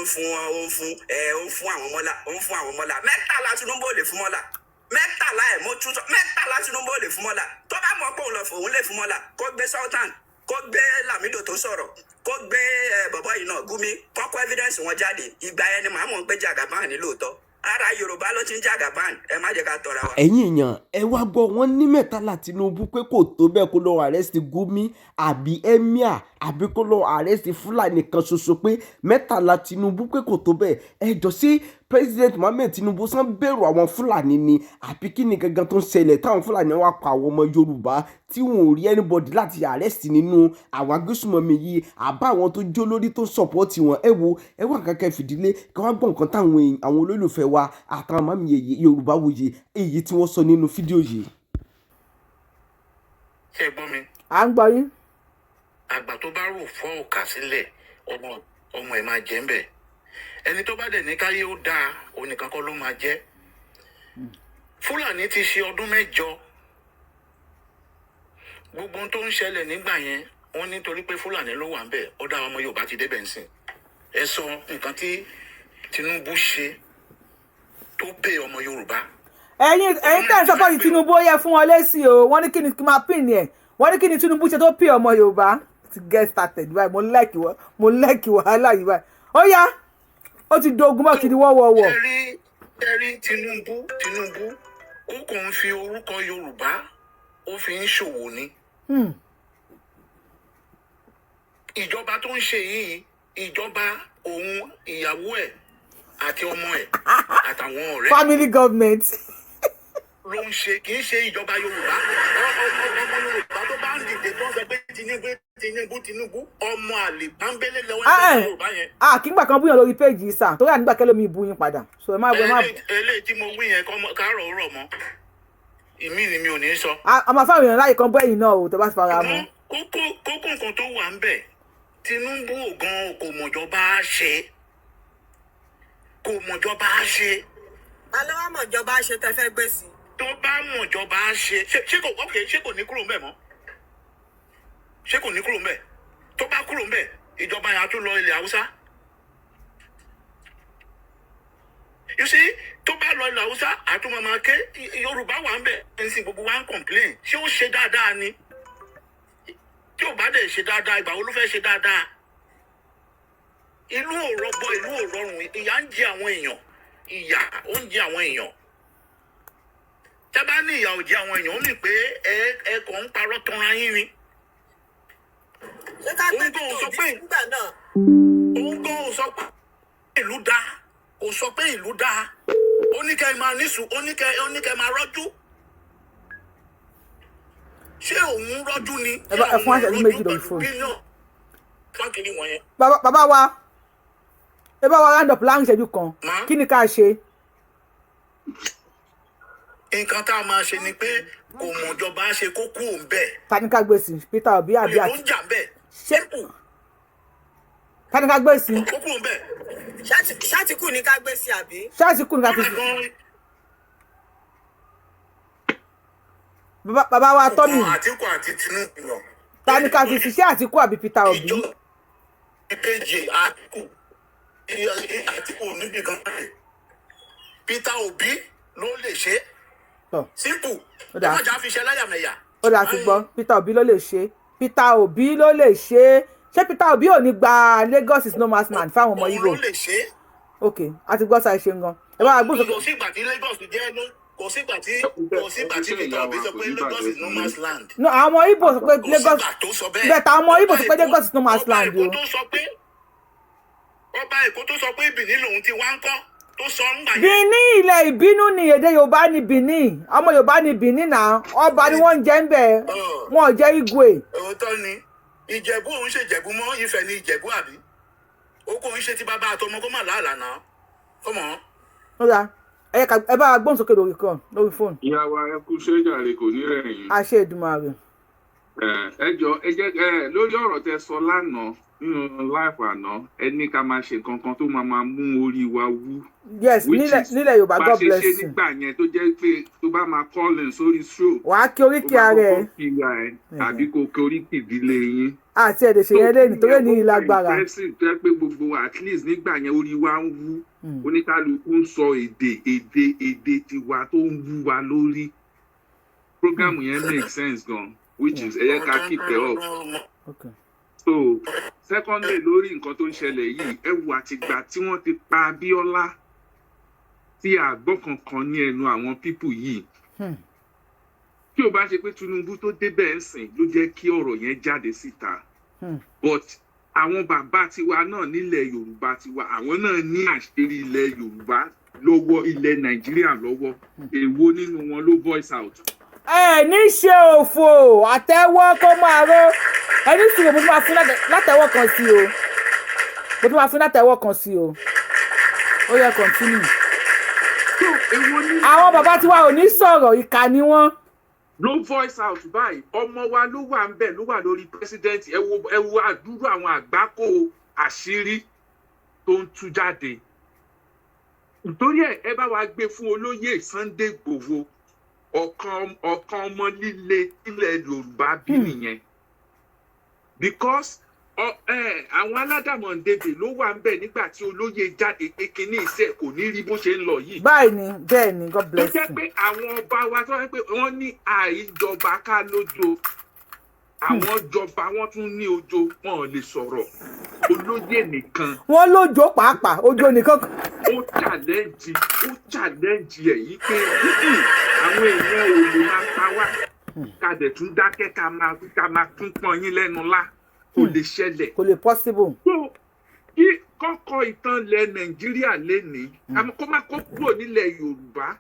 ń fún ó ń fún ẹ ó ń fún àwọn mọ́là, ó ń fún àwọn mọ́là. 13 Tinubu ò lè fún mọ́là, 13 ẹ̀. Mo tún sọ, 13 Tinubu ò lè fún mọ́là. Tó bá mọ̀ pé òun lọ fún, òun lè fún mọ́là, kó gbé Sultan, kó gbé Lamido tó sọ̀rọ̀, kó gbé ẹ bọ̀bọ̀ yìí náà, Gumi, kọ́kọ́ evidence wọn jáde. Ìgbà yẹn ni màá mọ̀ pé Jagaban ní lóòótọ́ ara Yorùbá ló ti ń Jagaban. Ẹ má jẹ́ ká tọra wa. Ẹ̀yin èèyàn, ẹ wá gbọ́, wọ́n ní 13 Tinubu pé kò tó bẹ́ẹ̀ kó lọ arrest Gumi àbí emir àbí kó lọ arrest Fúlàní kan ṣoṣo, pé 13 Tinubu pé kò tó bẹ́ẹ̀. Ẹ jọ, sí President Muhammed Tinubu sàn bẹ̀rù àwọn Fúlàní ni, àbí kí ni gangan tó ń ṣẹlẹ̀ táwọn Fúlàní wá pa àwọn ọmọ Yorùbá tí wọn ò rí anybody láti arrest nínú àwọn agbésùmọ̀mí yìí, àbá àwọn tó jó lórí tó support wọn? Ẹ wo, ẹ wá kankan fìdílé kí wọ́n gbọ́ nǹkan táwọn àwọn olólùfẹ́ wa àtàwọn màmí Yorùbá wòye èyí tí wọ́n sọ nínú fídíò yìí. Ṣé ẹ gbọ́ mi? À ń gbọ́ yín. Àgbà tó bá rò fọ́ òkà sílẹ̀, ọmọ ọmọ ẹ̀ máa jẹ́ ń bẹ̀. Ẹni tó bá dẹ̀ ní káyé ó dáa, òun nìkan kọ́ ló máa jẹ́. Fúlàní ti ṣe ọdún 8. Gbogbo ohun tó ń ṣẹlẹ̀ nígbà yẹn, wọ́n nítorí pé Fúlàní ló wà ń bẹ̀. Ó dá ọmọ Yorùbá ti débẹ̀ ń sìn. Ẹ sọ nǹkan tí Tinubu ṣe tó pè ọmọ Yorùbá. Ẹ̀yin tẹ́ ń support Tinubu, ó yẹ fún wọn lésì o. Wọ́n ní kí ni kí máa pín ní ẹ̀? Wọ́n ní kí ni Tinubu ṣe tó pè ọmọ Yorùbá? To get started báyìí, mo like wàhálà yìí báyìí. Ó yá, ó ti dogun bá ti di wọ́wọ́wọ́. Ṣe rí Tinubu, Tinubu ó kàn ń fi orúkọ Yorùbá, ó fi ń ṣòwò ni. Ìjọba tó ń ṣe yìí, ìjọba òun, ìyàwó ẹ̀ àti ọmọ ẹ̀ àtàwọn ọ̀rẹ́ Family government. ló ń ṣe, kì í ṣe ìjọba Yorùbá. Ọmọ Yorùbá tó bá ń dìde, tó ń sọ pé Tinubu, Tinubu, Tinubu, ọmọ àlè pọ́nbélé lọ́wọ́ Ah, ìjọba eh. Yorùbá yẹn. Ah, kí n gbà kan búyàn lórí péjì sà torí ànígbà kẹlẹ́mi ìbú yín padà, so ẹ má ẹ má. Eléyìí tí mo wí yẹn, kárọ̀ rọ̀ mọ́ ìmí ni mi ò ní sọ. A máa fáwọn èèyàn láyè kan bọ́ ẹ̀yìn náà o, tó bá ti fara mọ́. Kókó nǹkan tó wà ń bẹ̀, Tinubu ò gan kò mọ̀jọba ṣe, kò mọ̀jọba ṣe. Ta ló wá mọ̀jọba ṣe tẹ́ fẹ́ gbé sí? Tó bá mọ̀jọba ṣe, ṣé kò, ok, ṣé kò ní kúrò ńbẹ̀ mọ́? Ṣé kò ní kúrò ńbẹ̀? Tó bá kúrò ńbẹ̀, ìjọba yẹn á tún lọ ilẹ̀ Haúsá. You see, tó bá lọ ilẹ̀ Haúsá, àtúmọ̀ máa ké Yorùbá wà ń bẹ̀ ẹ̀ ń sìn, gbogbo wa ń complain. Ṣé ó ṣe dáadáa ni? Tí ò bá dẹ̀ ṣe dáadáa, ìgbà wo ló fẹ́ ṣe dáadáa? Ìlú ò rọgbọ, ìlú ò rọrùn, ìyà ń jẹ àwọn èèyàn, ìyà ó ń jẹ àwọn èèyàn. Tẹ́ bá ní ìyà ò jẹ àwọn èèyàn, ó mì pé ẹ kàn ń parọ́ tanra yín ni. Ṣé ká gbé Òun gan ò Peter sọ Obi pé nígbà náà? Òun gan ò sọ pé ìlú dáa, kò sọ pé ìlú dáa. Ó ní kẹ́ ẹ máa nísù, ó ní kẹ́ ẹ máa rọ́jú. Ṣé òun rọ́jú ni? Ẹ fún Ṣé àṣẹ òun méjì rọ́jú lórí pẹ̀lú fóònù. bílíọ̀nù fákìrì wọ̀nyẹn? Bàbá wa, ẹ bá wa round up láàrin ìṣẹ́jú kan. Má. Kí ni ká ṣe? Nǹkan tá a máa ṣe ni pé kò mọ̀jọba ṣe, kó kú òun bẹ́ẹ̀. Ta ni ká gbé sí, Peter Obi àbí Olè ló àti ń jà bẹ́ẹ̀. Ṣé Simple. ta ni ká gbé sí? Kó kú òun bẹ́ẹ̀. Ṣ'Átìkù ní ká gbé sí, àbí? Ṣ'Átìkù ní ká fi sí? Gan Bàbá wa tọ́mì. Àtìkù àti Tinubu lọ. Ta ni ká fi sí, ṣé Àtìkù àbí Peter Obi? Ìjọ kejì, Àtìkù, Àtìkù níbi kan rẹ̀, Peter Obi ló lè ṣe. Tọ́. Simple. Ó Ẹ dáa. má jà fi ṣe láyàmẹ̀yà. Ó dáa, ti gbọ́. Peter Obi ló lè ṣe, Peter Obi ló lè ṣe. Ṣé Peter Obi ò ní gba Lagos is no man's land fáwọn ọmọ Òun Igbo? ló lè ṣe. Ok, a ti gbọ́ sáà, ṣe ń gan. Ẹ bá wa gbóhùn sókè. Kò sígbà tí Lagos jẹ́ ló, kò sígbà tí Peter Obi sọ pé Lagos is no man's land. No, àwọn ọmọ Igbo sọ pé Kò Lagos sígbà tó sọ bẹ́ẹ̀. Bẹ́ẹ̀, táwọn ọmọ Igbo sọ pé Lagos is no man's Ọba land Èkó o. tó sọ pé, ọba Èkó tó sọ pé Benin lòun ti wá ń kọ́, tó sọ ń gbà yẹn. Benin, ilẹ̀ ìbínú ni, èdè Yorùbá ni Benin. Ọmọ Yorùbá ni Benin náà, ọba ni wọ́n ń jẹ́ ń bẹ̀, wọn ò jẹ́ Igwe. Òótọ́ ni. Ìjẹ̀bú òun ṣe Ìjẹ̀bú mọ́, Ifẹ̀ ni Ìjẹ̀bú, àbí ó kò ń ṣe ti bàbá àtọmọ kó má làálàá náà kó mọ̀. Ó dáa, ẹ yẹ ká ẹ bá wa gbóhùn sókè lórí kan lórí fóònù. Ìyá wa, ẹ kú sójàre, kò ní rẹ̀yìn. Àṣẹ Èdùmàrè. Ẹ jọ, ẹ jẹ́ ẹ lórí ọ̀rọ̀ tẹ́ sọ lánàá. Nínú live àná, ẹ ní ká máa ṣe nǹkan kan tó máa máa mú orí wa wú. Yes. Which Nílẹ̀ is nílẹ̀ Yorùbá. bá God ṣe bless ṣe you. nígbà yẹn, tó jẹ́ pé tó bá máa call in sórí show, Wàá kí tó oríkì máa ara ẹ. kọ́kọ́ kí ara ẹ àbí kó kí oríkì ìdílé yín. Àti ẹ̀dẹ̀ ṣe So yẹn lẹ́nu torí ìyẹn ní ó wà ìlágbára. impressive, tó jẹ́ pé gbogbo wa, at least nígbà yẹn, orí wa ń wú, oníkálukú ń sọ èdè tiwa tó ń wú wa lórí. Program yẹn make sense gan, which is ẹ yẹ ká keep it up. So secondly, lórí nǹkan tó ń ṣẹlẹ̀ yìí, ẹ wo àtìgbà tí wọ́n ti pa Abíọ́lá tí àgbọ̀ kankan ní ẹnu àwọn people yìí. Tí ò bá ṣe pé Tinubu tó débẹ̀ ń sìn ló jẹ́ kí ọ̀rọ̀ yẹn jáde síta. But àwọn bàbá tiwa náà nílẹ̀ Yorùbá tiwa, àwọn náà ní àṣírí ilẹ̀ Yorùbá lọ́wọ́, ilẹ̀ Nàìjíríà lọ́wọ́. Èwo nínú wọn ló voice out? Ẹ ní ṣe òfò àtẹ́wọ́ kó máa ró. Ẹni sùúrù, mo tún máa fún látẹ̀wọ́ kan sí o, mo tún máa fún látẹ̀wọ́ kan sí o. Ó yẹ, continue. So èwo nínú Àwọn bàbá tiwa ò ní sọ̀rọ̀, ìkà ni wọ́n. ló voice out báyìí? Ọmọ wa ló wà ń bẹ̀, ló wà lórí president. Ẹ wo, ẹ wo àdúrà àwọn àgbákò àṣírí tó ń tú jáde. Nítorí ẹ bá wa gbé fún olóyè Sunday Igboho, ọ̀kan ọ̀kan ọmọ líle ilẹ̀ Yorùbá bí nìyẹn, because àwọn aládàmọ̀ndébè ló wà ń bẹ̀ nígbà tí olóyè jáde pé kinní iṣẹ́ kò ní rí bó ṣe ń lọ yìí. Báyìí ni, bẹ́ẹ̀ ni. God Tó bless jẹ́ you. pé àwọn ọba wa tó jẹ́ pé wọ́n ní àìjọba ká lójo, àwọn jọba, wọ́n tún ní ojo, wọn ò lè sọ̀rọ̀. Olóyè nìkan Wọ́n lójó pàápàá, ojo nìkan. Ó challenge ẹ̀ yìí pé, "Mm-mm, àwọn èèyàn ò lè máa pa wá, ká dẹ̀ tún dákẹ́, ká máa tún pọ́n yín lẹ́nu lá, kò lè ṣẹlẹ̀." Kò lè possible. So kí kọ́kọ́ ìtàn ilẹ̀ Nàìjíríà lénìí, àmọ́ kó má kó kúrò nílẹ̀ Yorùbá,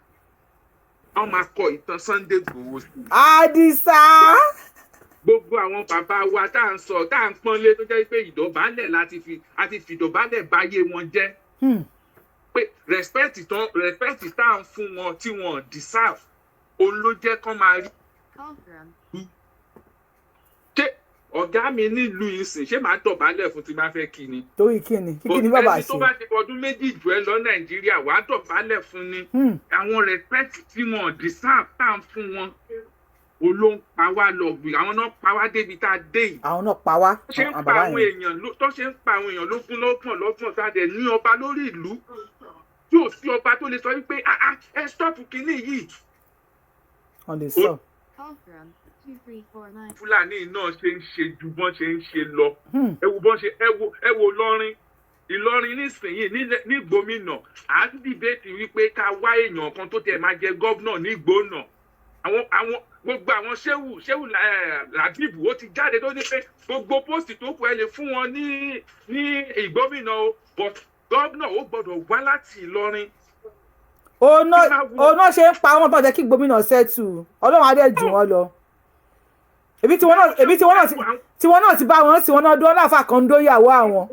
wọ́n máa kọ ìtàn Sunday Igboho sí i. Àdìsá. Gbogbo àwọn bàbá wa tá à ń sọ, tá à ń pọ́nlé, tó jẹ́ pé ìdọ̀bálẹ̀ láti fi àti fìdọ̀bálẹ̀ báyé wọn jẹ́, pé respect tá à ń fún wọn tí wọn deserve, òun ló jẹ́ kán máa rí. Ṣé ọ̀gá mi nílùú ìsìn, ṣé màá dọ̀bálẹ̀ fún tí bá fẹ́ kí ni? Torí kíni? Kí ni bàbá Ẹni tó ṣe? bá ti fọdún 2 jù ẹ lọ Nàìjíríà, wàá dọ̀bálẹ̀ fún ni. Àwọn respect tí wọn deserve tá à ń fún wọn, òun ló ń pa wá lọ gbìn. Àwọn náà pa wá débi tá a dé yìí. Àwọn náà pa wá. Tó ṣe ń Àwọn pa bàbá àwọn yẹn. èèyàn tó ṣe ń pa àwọn èèyàn lógún, lọ́gbọ̀n lọ́gbọ̀n, tá a dẹ̀ ní ọba lórí ìlú, tí ò sí ọba tó lè sọ wípé, "Ah ah, ẹ stop kínní yìí." Wọ́n lè sọ. Fúlàní náà ṣe ń ṣe ju bọ́n ṣe ń ṣe lọ. Ẹ wo bọ́n ṣe, ẹ wo Ìlọrin, Ìlọrin nísìnyìí ní gómìnà. À ń debate wípé ká wá èèyàn kan tó tiẹ̀ máa jẹ governor ní gbóná. Àwọn gbogbo àwọn ṣéwù Làbíbù, ó ti jáde tó ní pé gbogbo post tó kù, ẹ lè fún wọn ní ìgbómìnà o, but governor ó gbọ́dọ̀ wá láti Ìlọrin. Òun Kí máa wo- náà ṣe ń pa wọ́n tó jẹ́ kí gómìnà settle. Ọlọ́run adé jù wọ́n lọ. Ebi tiwọn náà ti bá wọn sí wọn náà dúró láfa kan ń dóyàwó àwọn.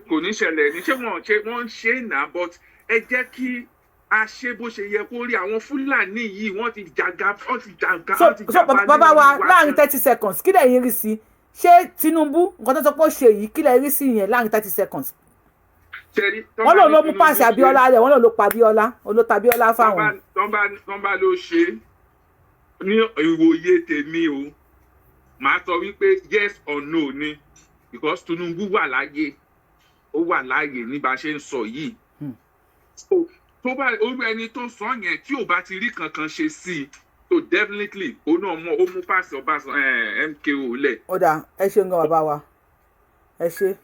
Kò ní ṣẹlẹ̀ ní. Ṣé wọ́n ṣe, wọ́n ń ṣe é nà, but ẹ jẹ́ kí a ṣe bó ṣe yẹ kó rí. Àwọn Fúlàní yìí, wọ́n ti jàgà, wọ́n ti jàgà, So wọ́n ti so jàba bàbá wa, nínú wa láàrin gan. 30 seconds, kí lẹ̀yin rí sí? Ṣé Tinubu, nǹkan tó sọ pé ó ṣe yìí, kí lẹ̀ rí sí yẹn láàrin 30 seconds? Ṣẹ́rí, tọ́ Wọ́n bá lòun ní ló mú Tinubu páàsì ṣe- Abíọ́lá rẹ̀, wọ́n lòun ló pa Abíọ́lá, òun ló ta Abíọ́lá fáwọn. Tọ́ bá ló ṣe é, ní ìwòye tèmi o, màá sọ wípé yes or no ni, because Tinubu wà láyé, ó wà láàyè ní bá a ṣe ń sọ yìí. So tó bá orú ẹni tó sọ yẹn, tí ò bá ti rí kankan ṣe sí i, so definitely ó náà mọ ó mú pàṣẹ Ọbaṣan MKO lẹ̀. Ó dáa, ẹ ṣeun gan, bàbá wa, ẹ ṣe.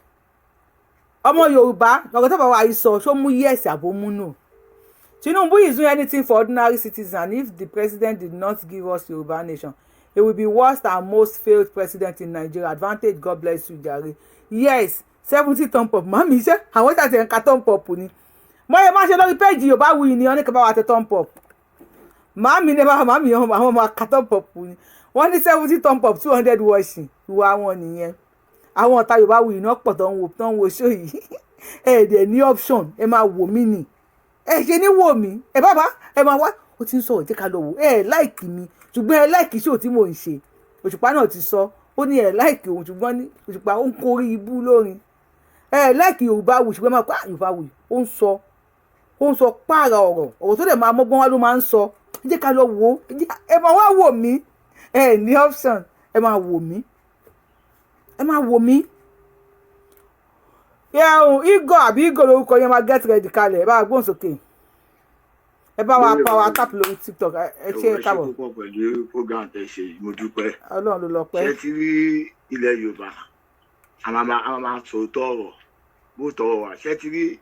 Ọmọ Yorùbá, ọ̀rọ̀ tó bàbá wa yìí sọ, ṣó mú yes àbó mú no? Tinubu is doing anything for ordinary citizens, and if the president did not give us Yoruba nation, he will be worst and most failed president in Nigeria. Advantage, God bless you jare. Yes, 70 thumb up. Mami, iṣẹ́ àwọn tí a ti ń ka thumb up ni mo yẹ máa ṣe lórí péjì Yorùbá Wuyi ni wọ́n ní kí n bá wa tẹ thumb up. Màámi ní bá màámi, àwọn ọmọ aka thumb up ni. Wọ́n ní 70 thumb up, 200 watching. Ìwà wọn nìyẹn. Àwọn ọ̀tá Yorùbá Wuyi náà pọ̀ tó ń wo show yìí. Ẹ dẹ̀ ní option, ẹ máa wò mí nì, ẹ ṣe ní wò mí. Ẹ bàbá, ẹ máa wá, ó ti ń sọ̀rọ̀, jẹ́ ká lọ wò. Ẹ like mi, ṣùgbọ́n ẹ like show tí mò ń ṣe. Òṣùpá náà ti sọ, Ó ní ẹ̀ like òun, ṣùgbọ́n ní Òṣùpá ó ń kórí ibú lórin. Ẹ̀ like Yorùbá wù, ṣùgbọ́n máa pa Yorùbá wù. Ó ń sọ pààrà ọ̀rọ̀, ọ̀rọ̀ tó dẹ̀ máa mọ́gbọ́n wá ló máa ń sọ. Ẹ jẹ́ ká lọ wò ó. Ẹ máa wá wò mí, ẹ ní option, ẹ máa wò mí, ẹ máa wò mí. Ẹ̀hún Igor àbí Igor lórúkọ yẹn, máa get ready kalẹ̀. Ẹ bá wa gbóhùn sókè, ẹ bá wa power tap lórí TikTok. Ẹ ṣe é, káàbọ̀. Ẹ ṣe púpọ̀ pẹ̀lú program tẹ ṣe yìí, mo dúpẹ́. Ọlọ́run ló lọ pẹ́. Ṣé ti rí ilẹ̀ Yorùbá, a máa sòótọ́ ọ̀rọ̀ bó tọrọ wà. Ṣé ti rí,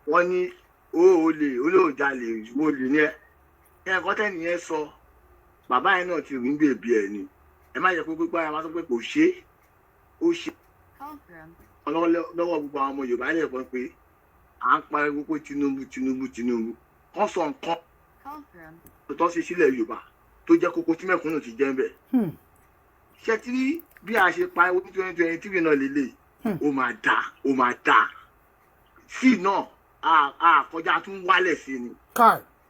wọ́n ní ó olè olóòjalè olè ní ẹ ẹ nǹkan tẹ́nì yẹn sọ, bàbá yẹn náà ti rí bèbí ẹ ni. Ẹ má jẹ́ pé pípa ẹ má sọ pé kò ṣe é, ó ṣe lọ́wọ́ gbogbo àwọn ọmọ Yorùbá lẹ́ẹ̀kan pé à ń pariwo pé Tinubu, Tinubu, Tinubu kán sọ nǹkan tó ṣe sílẹ̀ Yorùbá tó jẹ́ kókó tí mẹ̀kúnnù ti jẹ́ ń bẹ̀. Ṣé tí rí bí a ṣe pariwo ní 2023 náà lélẹ̀, ó máa dá, ó máa dá sí náà, a kọjá tún wálẹ̀ sí ni.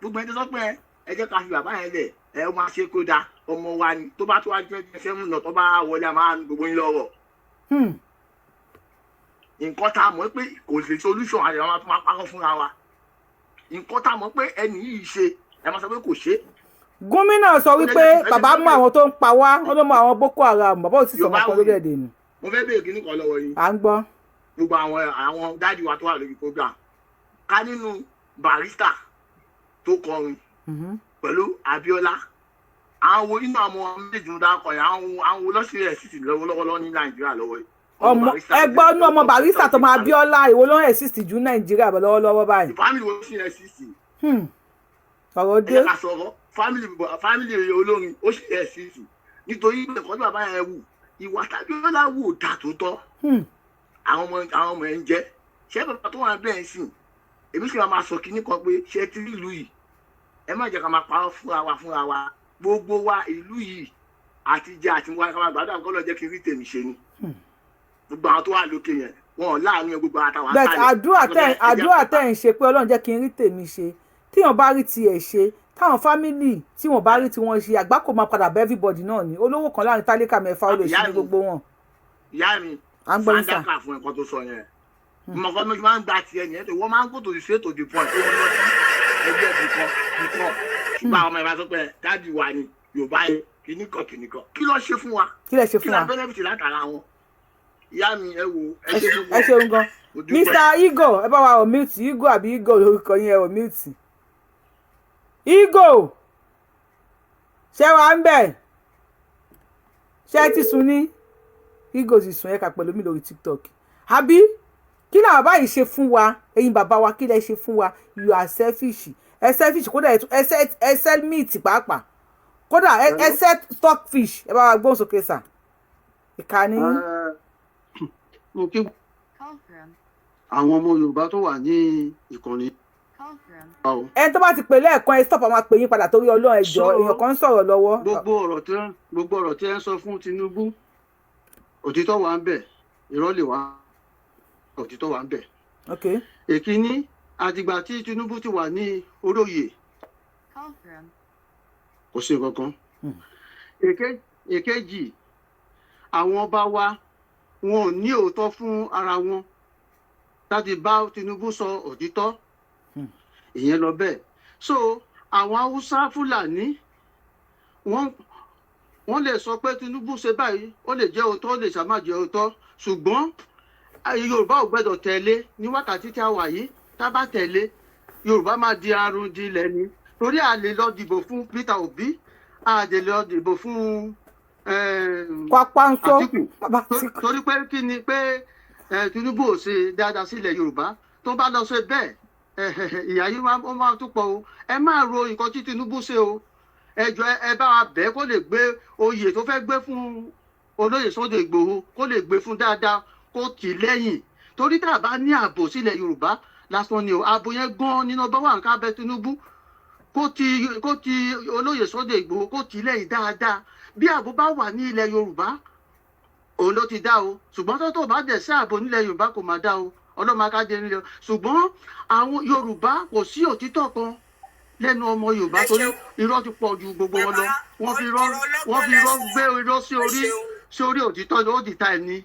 Gbogbo ẹni tó sọ pé ẹ jẹ́ ká fi bàbá yẹn lẹ̀, ẹ ó máa ṣe kó dáa, ọmọ wa ni. Tó bá tó wá 2027 náà, tó bá wọlé, a máa gbogbo yín lọ́rọ̀. Nǹkan tá a mọ̀ pé kò lè solution àti àwọn tó máa parọ́ fúnra wa, nǹkan tá a mọ̀ pé ẹni yìí ṣe, ẹ máa sọ pé kò ṣe. Gómìnà sọ wípé bàbá mú àwọn tó ń pa wá, wọn ló mú àwọn Boko Haram. Bàbá ò sì sọ wọn kan lórílẹ̀‐èdè ni. Mo fẹ́ béèrè kíní kan lọ́wọ́ yín. À ń gbọ́. Gbogbo àwọn daddy wa tó wà lórí program, ká nínú Barrister tó kọrin pẹ̀lú Abiola, àwọn wo nínú àwọn méjì ń dákọ̀ yẹn, àwọn wo lọ́sìn rẹ̀ sì ti lọ́wọ́lọ́wọ́ ní Nàìjíríà lọ́wọ́ yìí? Ọmọ ẹgbẹ́ ọdún ọmọ Barrister tó máa Abiola, ìwo ló ń exist jù Nàìjíríà lọ́wọ́lọ́wọ́ báyìí? Family wo sí exist? Ọ̀rọ̀ dé. Ẹ jẹ́ ká sọ̀rọ̀ family olórin ó sì exist, nítorí pé ẹ̀kọ́ tí bàbá yẹn wù, ìwà tàbí Abiola wù dà tó tọ́. Àwọn ọmọ ẹ̀ ń jẹ́ ṣé bàbá tó wà bẹ́ẹ̀ sìn. Èmi sì máa sọ kinní kan pé ṣé tí ìlú yìí, ẹ má jẹ́ ká máa parọ́ fúnra wa, gbogbo wa, ìlú yìí àti jẹ àti wá, ká máa gbàdúrà kọ́ lọ jẹ́ kí n rí tèmi ṣe ni. Gbogbo àwọn tó wà lókè yẹn, wọn ò láàánú gbogbo àtàwọn. But àdúrà tẹ́ ń ṣe pé Ọlọ́run jẹ́ kí n rí tèmi ṣe, tíyàn bá rí tiẹ̀ ṣe, táwọn family tí wọ́n bá rí tí wọ́n ṣe, àgbákò máa padà bẹ́ everybody náà ni. Olówó kan láàrin tálíkà mẹ́fà, ó lè ṣe ní gbogbo wọn. Ìyá mi, sàdákà fún ẹ̀kọ́ tó sọ yẹn, mọ̀kọ́ mi máa ń gba tiẹ̀ yẹn tó wọ́n máa ń go to the straight to the point. Ó lọ sí ẹgbẹ́ ibìkan nìkan, ṣùgbọ́n àwọn ọmọ ìbá sọ pé daddy wa ni Yorùbá yẹn, kìnnìkan kìnnìkan, kí ló ṣe fún wa? Kí lẹ ṣe Kí fún la wa? benefit látara wọn? Ìyá mi, ẹ wo, ẹ ṣe púpọ̀. Ẹ ṣeun gan. Mo dúpẹ́. Mr Igor, ẹ bá wa unmute. Igor àbí Igor lórúkọ yín, ẹ unmute. Igor, ṣé wàá ń bẹ̀? Ṣé ti sùn ní? Igor ti sùn. Ẹ̀ka pẹ̀lú mi lórí TikTok àbí kí làwọn báyìí ṣe fún wa? Ẹ̀yin bàbá wa, kí lẹ ṣe fún wa? You are selfish. Ẹ selfish kódà, ẹ sell meat pàápàá kódà, ẹ sell stockfish. Ẹ bá wa gbóhùn sókè sà, ìkànnì yín. Mo kí àwọn ọmọ Yorùbá tó wà ní ìkànnì wa o. Ẹni tó bá ti pè lẹ́ẹ̀kan, ẹ stop, àwọn máa pè yín padà torí Ọlọ́run, ẹ jọ̀ọ́. Èèyàn kan ń sọ̀rọ̀ lọ́wọ́. Gbogbo ọ̀rọ̀ tí ẹ ń sọ fún Tinubu, òtítọ́ wà ń bẹ̀, irọ́ lè wà, òtítọ́ wà ń bẹ̀. Èkíní, àtìgbà tí Tinubu ti wà ní oróyè, kò sí nǹkan kan. Èkejì, àwọn ọba wa, wọn ò ní òótọ́ fún ara wọn láti bá Tinubu sọ òtítọ́. Ìyẹn lọ bẹ́ẹ̀. So àwọn Haúsá Fúlàní, wọ́n lè sọ pé Tinubu ṣe báyìí, ó lè jẹ́ òótọ́, ó lè ṣàmà jẹ́ òótọ́, ṣùgbọ́n Yorùbá ò gbẹ́dọ̀ tẹ̀lé ní wákàtí tí a wà yìí. Tá a bá tẹ̀lé, Yorùbá máa di arun di ilẹ̀ ni, torí a lè lọ dìbò fún Peter Obi, a lè lọ dìbò fún Kwankwaso. Àtíkù. Bàbá Àtíkù. Torí pé kí ni pé Tinubu ò ṣe dáadáa sílẹ̀ Yorùbá. Tó bá lọ ṣe bẹ́ẹ̀, ìyà yìí ó máa tún pọ̀ o. Ẹ máa ro nǹkan tí Tinubu ṣe o. Ẹ jọ, ẹ bá wa bẹ́ẹ̀ kó lè gbé oyè tó fẹ́ gbé fún olóyè Sunday Igboho, kó lè gbé fún dáadáa, kó tì í lẹ́yìn, torí tá a bá ní ààbò sílẹ̀ Yorùbá lásán ni o. Ààbò yẹn gan nínú ọba wà nǹkan abẹ Tinubu, kó ti olóyè Sunday Igboho, kó tì í lẹ́yìn dáadáa. Bí ààbò bá wà ní ilẹ̀ Yorùbá, òun ló ti dá o. Ṣùgbọ́n tó bá dẹ̀ sí ààbò nílẹ̀ Yorùbá, kò má dá o. Ọlọ́mọ akájẹ nílẹ̀. Ṣùgbọ́n àwọn Yorùbá, kò sí òtítọ́ kan lẹ́nu ọmọ Yorùbá, Ẹ torí ṣeun. irọ́ ti pọ̀ ju gbogbo wọn lọ. Bàbá, Wọ́n fi irọ́ ọ̀rọ̀ ọlọ́gbọ́n wọ́n fi irọ́ lẹ́sìn. gbé irọ́ sí Ẹ orí. ṣeun. Sórí òtítọ́ all the time ni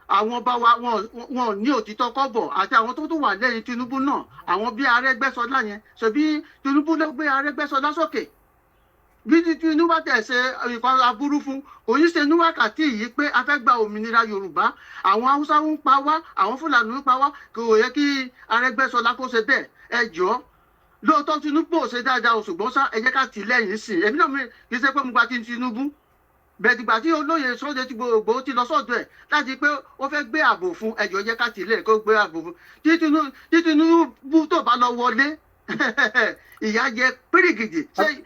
àwọn bá wa, wọn ò ní òtítọ́ kọ́bọ̀, àti àwọn tó tún wà lẹ́yìn Tinubu náà, àwọn bíi Arẹ́gbẹ́ṣọlá yẹn. Ṣebí Tinubu ló gbé Arẹ́gbẹ́ṣọlá sókè? Bí Tinubu bá tẹ̀ ṣe nǹkan aburú fún, kò ní ṣe ní wákàtí yìí pé a fẹ́ gba òmìnira Yorùbá, àwọn Haúsá ń pa wá, àwọn Fúlàní ń pa wá. Kò yẹ kí Arẹ́gbẹ́ṣọlá kó ṣe bẹ́ẹ̀. Ẹ jọ̀ọ́, lóòótọ́ Tinubu ò ṣe dáadáa o, ṣùgbọ́n ṣá, ẹ jẹ́ ká tì lẹ́yìn sí i. Èmi náà mi kì í ṣe pé mo gba ti Tinubu bẹ́ẹ̀. Dìgbà tí olóyè Sunday ti gbogbo ti lọ sọ́dọ̀ ẹ̀ láti pé ó fẹ́ gbé ààbò fún, ẹjọ́, jẹ́ ká tì lẹ́yìn kó gbé ààbò fún. Tí Tinubu tó bá lọ wọlé, ìyà jẹ pírígìdì. Ṣé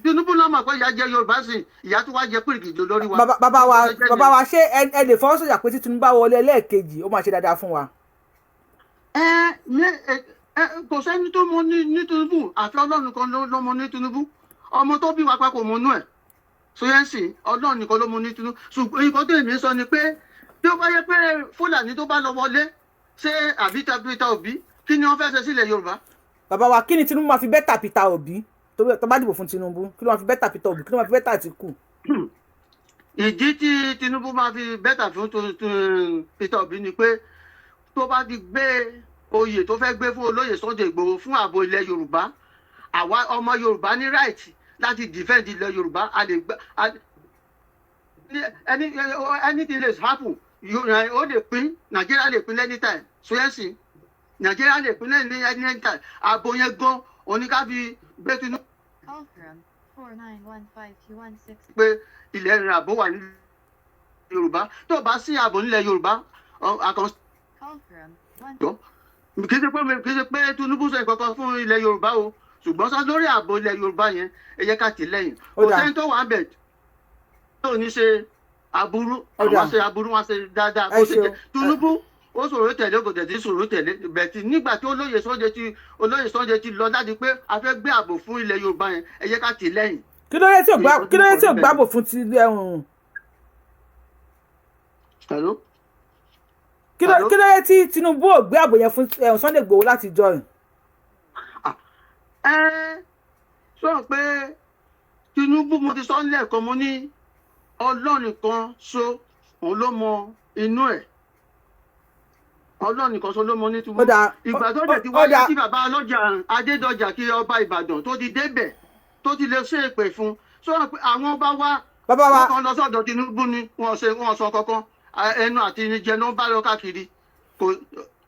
Tinubu náà mọ̀ pé ìyà jẹ Yorùbá sí, ìyà tó wá jẹ pírígìdì lórí wa. Bàbá wa, ṣé ẹ lè fọwọ́ sọ̀yà pé tí Tinubu bá wọlé ẹlẹ́ẹ̀kejì, ó máa ṣe dáadáa fún wa? Ẹ ní ẹ ẹ kò sẹ́ni tó mọ ní Tinubu, àfi Ọlọ́run kan ló mọ ní Tinubu. Ọmọ tó bí wa pa kò mọ inú ẹ̀ sọyẹ́nsì. Ọlọ́run nìkan ló mọ ní Tinubu. Ṣùgbọ́n nǹkan tó èmi sọ ni pé bí ó bá yẹ pé Fúlàní tó bá lọ wọlé, ṣé àbí Peter Obi, kí ni wọ́n fẹ́ ṣe sílẹ̀ Yorùbá? Bàbá wa, kí ni Tinubu máa fi better Peter Obi? Tó bá dìbò fún Tinubu, kí ló máa fi better Peter Obi? Kí ló máa fi better Àtìkù? Ìdí tí Tinubu máa fi better fún Peter Obi ni pé tó bá ti gbé oyè tó fẹ́ gbé fún olóyè Sunday Igboho fún ààbò ilẹ̀ Yorùbá, àwa ọmọ Yorùbá ní right láti defend ilẹ̀ Yorùbá. A lè gbà anything lè happen. Ó lè pín Nàìjíríà, lè pín anytime. Sọ́yẹ́sì Nàìjíríà lè pín anytime. Ààbò yẹn gan oníkàbí gbé Tinubu Call from 4915216. pé ilẹ̀ rẹ̀, ààbò wà ní Yorùbá. Tó bá sí ààbò nílẹ̀ Yorùbá, àkànṣe Call from 1. jọ, kì í ṣe pé Tinubu sọ ìkọ̀kọ̀ fún ilẹ̀ Yorùbá o, ṣùgbọ́n sọ lórí ààbò ilẹ̀ Yorùbá yẹn, ẹ jẹ́ ká tì lẹ́yìn. Ó Kò dáa. sẹ́ni tó wà bẹ̀ tó ní ṣe aburú. Ó dáa. Àwọn ṣe aburú, wọn ṣe dáadáa. Ẹ Bó ṣe ṣeun. jẹ́ Tinubu, ó sọ̀rọ̀ tẹ̀lé, kò tẹ̀lé, sọ̀rọ̀ tẹ̀lé bẹ̀tì. Nígbà tí olóyè Sunday ti lọ láti pé a fẹ́ gbé ààbò fún ilẹ̀ Yorùbá yẹn, ẹ jẹ́ ká tì lẹ́yìn. Kí ló dé tí ò gbàbò fún ti ẹ̀hún? Hello? Kí ló dé tí Tinubu ò gbé àbò yẹn fún ẹ̀hún Sunday Igboho láti jọ yìí? Ẹ sọ pé Tinubu, mo ti sọ lẹ́ẹ̀kan, mo ní Ọlọ́run kan so òun ló mọ inú ẹ̀. Ọlọ́run kan so ló mọ ní Tinubu. Ó dáa. Ìgbà tó dẹ̀ ti Ó wáyé dáa. tí bàbá ọlọ́jà Adédọjà, kí ọba Ìbàdàn tó ti débẹ̀, tó ti lè ṣe èpè fún, sọ pé àwọn ọba wa Bàbá wa. wọn kàn lọ sọ́dọ̀ Tinubu ni wọn ṣe, wọn sọ kankan. Ẹnu àti jẹ ló ń bá lọ káàkiri. Kò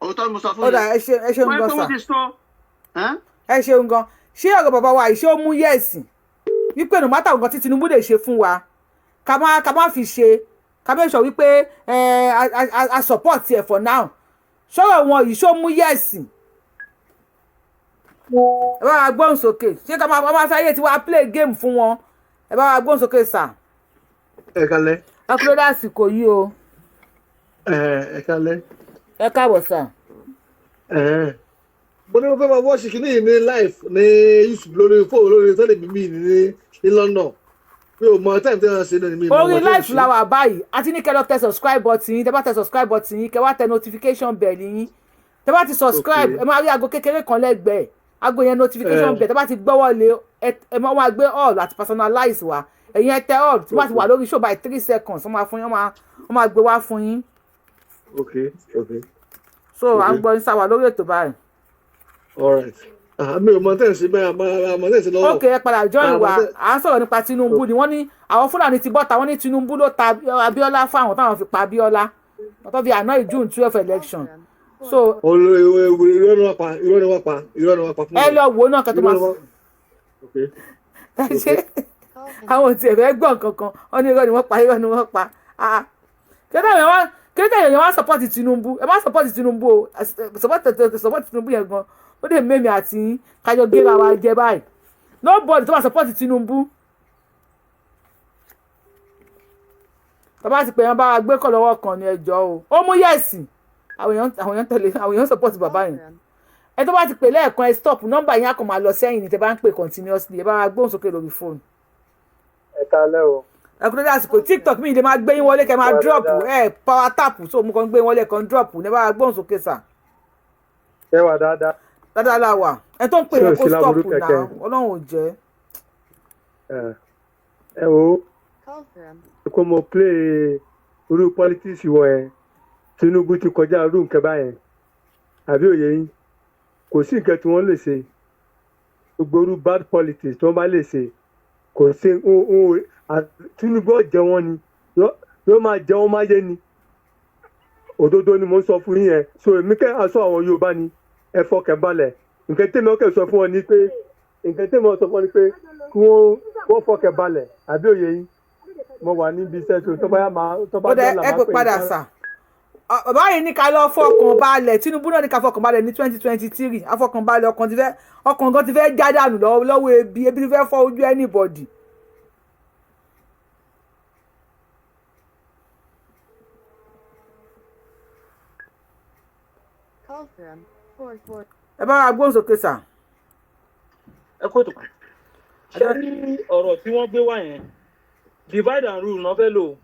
òótọ́ ni mo sọ fún Ó dáa, ẹ ṣeun wọ́n gan pé sà. wọ́n ti sọ ẹ́n? Ẹ ṣeun gan. Ṣé ọ̀rọ̀ bàbá wa yìí, ṣé ó mú yes wípé no matter nǹkan tí Tinubu lè ṣe fún wa, ká má fi ṣe, ká make sure wípé ẹ a support ẹ for now? Ṣọ́rọ̀ wọn yìí, ṣó mú yes? Ẹ bá wa gbóhùn sókè. Ṣé ká máa fẹ́ ayé tí wàá play game fún wọn? Ẹ bá wa gbóhùn sókè, sà. Ẹ kalẹ. Ẹ kúrò lásìkò yìí o. Ẹ kalẹ. Ẹ káàbọ̀, sà. Ẹ mo ní mo fẹ́ máa watch kìíní yìí ní live ní YouTube lórí fóònù, lórí tẹ́lẹ̀ mímí ní London. Mi ò mọ time tí wọ́n ṣe náà ni mi ò mọ Orí tí wọ́n live ṣe. la wà báyìí. Àti ní kẹ́ lọ tẹ subscribe button yín. Tẹ bá tẹ subscribe button yín, kẹ́ wá tẹ notification bell yín. Tẹ bá ti subscribe, ẹ máa rí aago kékeré kan lẹ́gbẹ̀ẹ́ aago yẹn, notification bell. Tẹ bá ti gbọ́wọ́ lé ẹ, ẹ máa gbé all àti personalize wa. Ẹ̀yin ẹ tẹ all. Tí wọ́n ti wà lórí show by 3 seconds, wọ́n máa fún yín, wọ́n máa gbé wá fún yín. Ok. So à ń Ok. gbọ́ yín sáwà lórí ètò báyìí. All right. Ah, mi ò mọ tẹ́ ẹ̀ ṣe bẹ́ẹ̀, àmọ́ tẹ́ ẹ̀ ṣe lọ́wọ́. Ok, ẹ padà join Ah, wa. mo À ń sọ̀rọ̀ nípa Tinubu ni. Wọ́n ní àwọn Fúlàní ti bọ́ta, wọ́n ní Tinubu ló ta Abiola fún àwọn táwọn fi pa Abiola, wọ́n tó fi àná June 12 election, so Olórí irọ́ ni wọ́n pa, irọ́ ni wọ́n pa, irọ́ ni wọ́n pa fún ẹ mi. lọ wò ó náà kẹ́ tó Irọ́ máa ni wọ́n. Ok. Ẹ ṣe, àwọn ò tiẹ̀ fẹ́ gbọ́ nǹkan kan. Wọ́n ní irọ́ ni wọ́n pa, irọ́ ni wọ́n pa. Ah, kí ló dé èèyàn wá support Tinubu? Ẹ má support Tinubu o. Support Tinubu yẹn gan, ó lè mẹ́mi àti yín kájọ gé ra wa jẹ báyìí. Nobody tó bá support Tinubu, tọ́ba ti pè yẹn, bá wa gbé kọ́ lọ́wọ́ kan ní ẹjọ́ o. Ó mú yes. Àwọn èèyàn tẹ̀lé, àwọn èèyàn support bàbá yẹn. Ẹ tó bá ti pè lẹ́ẹ̀kan, ẹ stop. Nọ́mbà yẹn á kàn máa lọ sẹ́yìn ní tẹ́ bá ń pè continuously. Ẹ bá wa gbóhùn sókè lórí fóònù. Ẹ kalẹ́ o. Ẹ kúrò lásìkò. TikTok mi lè máa gbé yín wọlé, kẹ́ máa drop ẹ power tap, so mo kàn ń gbé yín wọlé, kàn drop ní. Ẹ bá wa gbóhùn sókè, sà. Ẹ wà dáadáa. Dáadáa la wà. Ẹ tó ń pè Ṣé yẹn, ò kó sí stop láburú náà. kẹ̀kẹ́? Ọlọ́run ò jẹ́. Ẹ ẹ wo, kó mo play. Irú politics wọn yẹn, Tinubu ti kọjá irú nǹkan báyẹn, àbí òye yín? Kò sí nǹkan tí wọ́n lè ṣe. Gbogbo irú bad politics tí wọ́n bá lè ṣe, kò sí. Tinubu ó jẹ wọ́n ni, yóò máa jẹ wọ́n máyé ni. Òdodo ni mo ń sọ fún yín yẹn. So èmi kẹ́ aṣọ àwọn Yorùbá ni, ẹ fọkàn balẹ̀. Nǹkan tẹ́mi ọkẹ́ sọ fún wọn ni pé kí wọ́n fọkàn balẹ̀, àbí òye yín? Mo wà níbi iṣẹ́, tó bá yá máa tó bá Ó dẹ dọ́là ẹ máa pè pè padà yín. Sà. Bàbá yìí ní ká lọ fọkàn balẹ̀. Tinubu náà ní ká fọkàn balẹ̀ ní 2023. Afọkànbalẹ̀ ọkàn ti fẹ́, ọkàn gan ti fẹ́ já dànù lọ́wọ́ lọ́wọ́ ebi. Ebi ti fẹ́ fọ́ ojú anybody. Call from 44. Ẹ bá wa gbóhùn sókè, sà. Ẹ kó ètò. Ṣe rí ọ̀rọ̀ tí wọ́n gbé wá yẹn, divide and rule náà fẹ́ lò.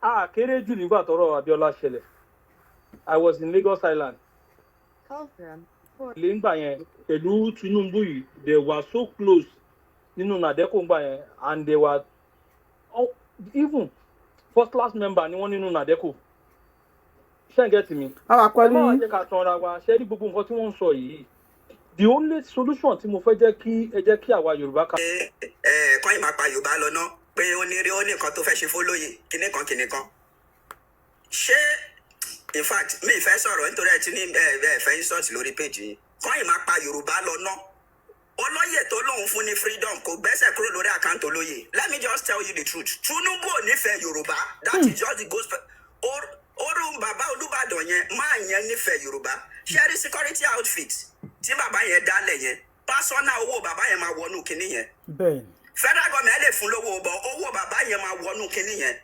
A kéré jù nígbà tọ́rọ̀ Abiola ṣẹlẹ̀, I was in Lagos Island. Call from 4. Lè ń gbà yẹn pẹ̀lú Tinubu yìí, they were so close nínú NADECO ngbà yẹn, and they were, oh, even first class member ni wọ́n nínú NADECO. Ṣé ń get mi? A wà Ẹ pẹ̀lú má wá yín. jẹ́ ká tanra wa. Ṣe rí gbogbo nǹkan tí wọ́n ń sọ yìí, the only solution tí mo fẹ́ jẹ́ kí ẹ jẹ́ kí àwa Yorùbá ká Ẹ kọ́ ìmọ̀ pa Yorùbá lọ ná, pé ó ní rí, ó ní nǹkan tó fẹ́ ṣe fólóyè, kinní kan kinní kan. Ṣé, in fact, mi ì fẹ́ sọ̀rọ̀ nítorí ẹ ti ní ẹ ẹ fẹ́ insult lórí page yìí. Kọ́ ìmọ̀ pa Yorùbá lọ ná, olóyè tó lóun fún ní freedom kò gbẹ́sẹ̀ kúrò lórí account olóyè. Let me just tell you the truth, Tinubu ò nífẹ̀ẹ́ Yorùbá. That is just the gospel. Orun bàbá Olúbàdàn yẹn máa yẹn nífẹ̀ẹ́ Yorùbá. Ṣẹ́rí security outfit tí bàbá yẹn dálẹ̀ yẹn, personal owó bàbá yẹn máa wọnú kinní yẹn. Federal government lè fún lówó bọ̀, owó bàbá yẹn máa wọnú kinní yẹn.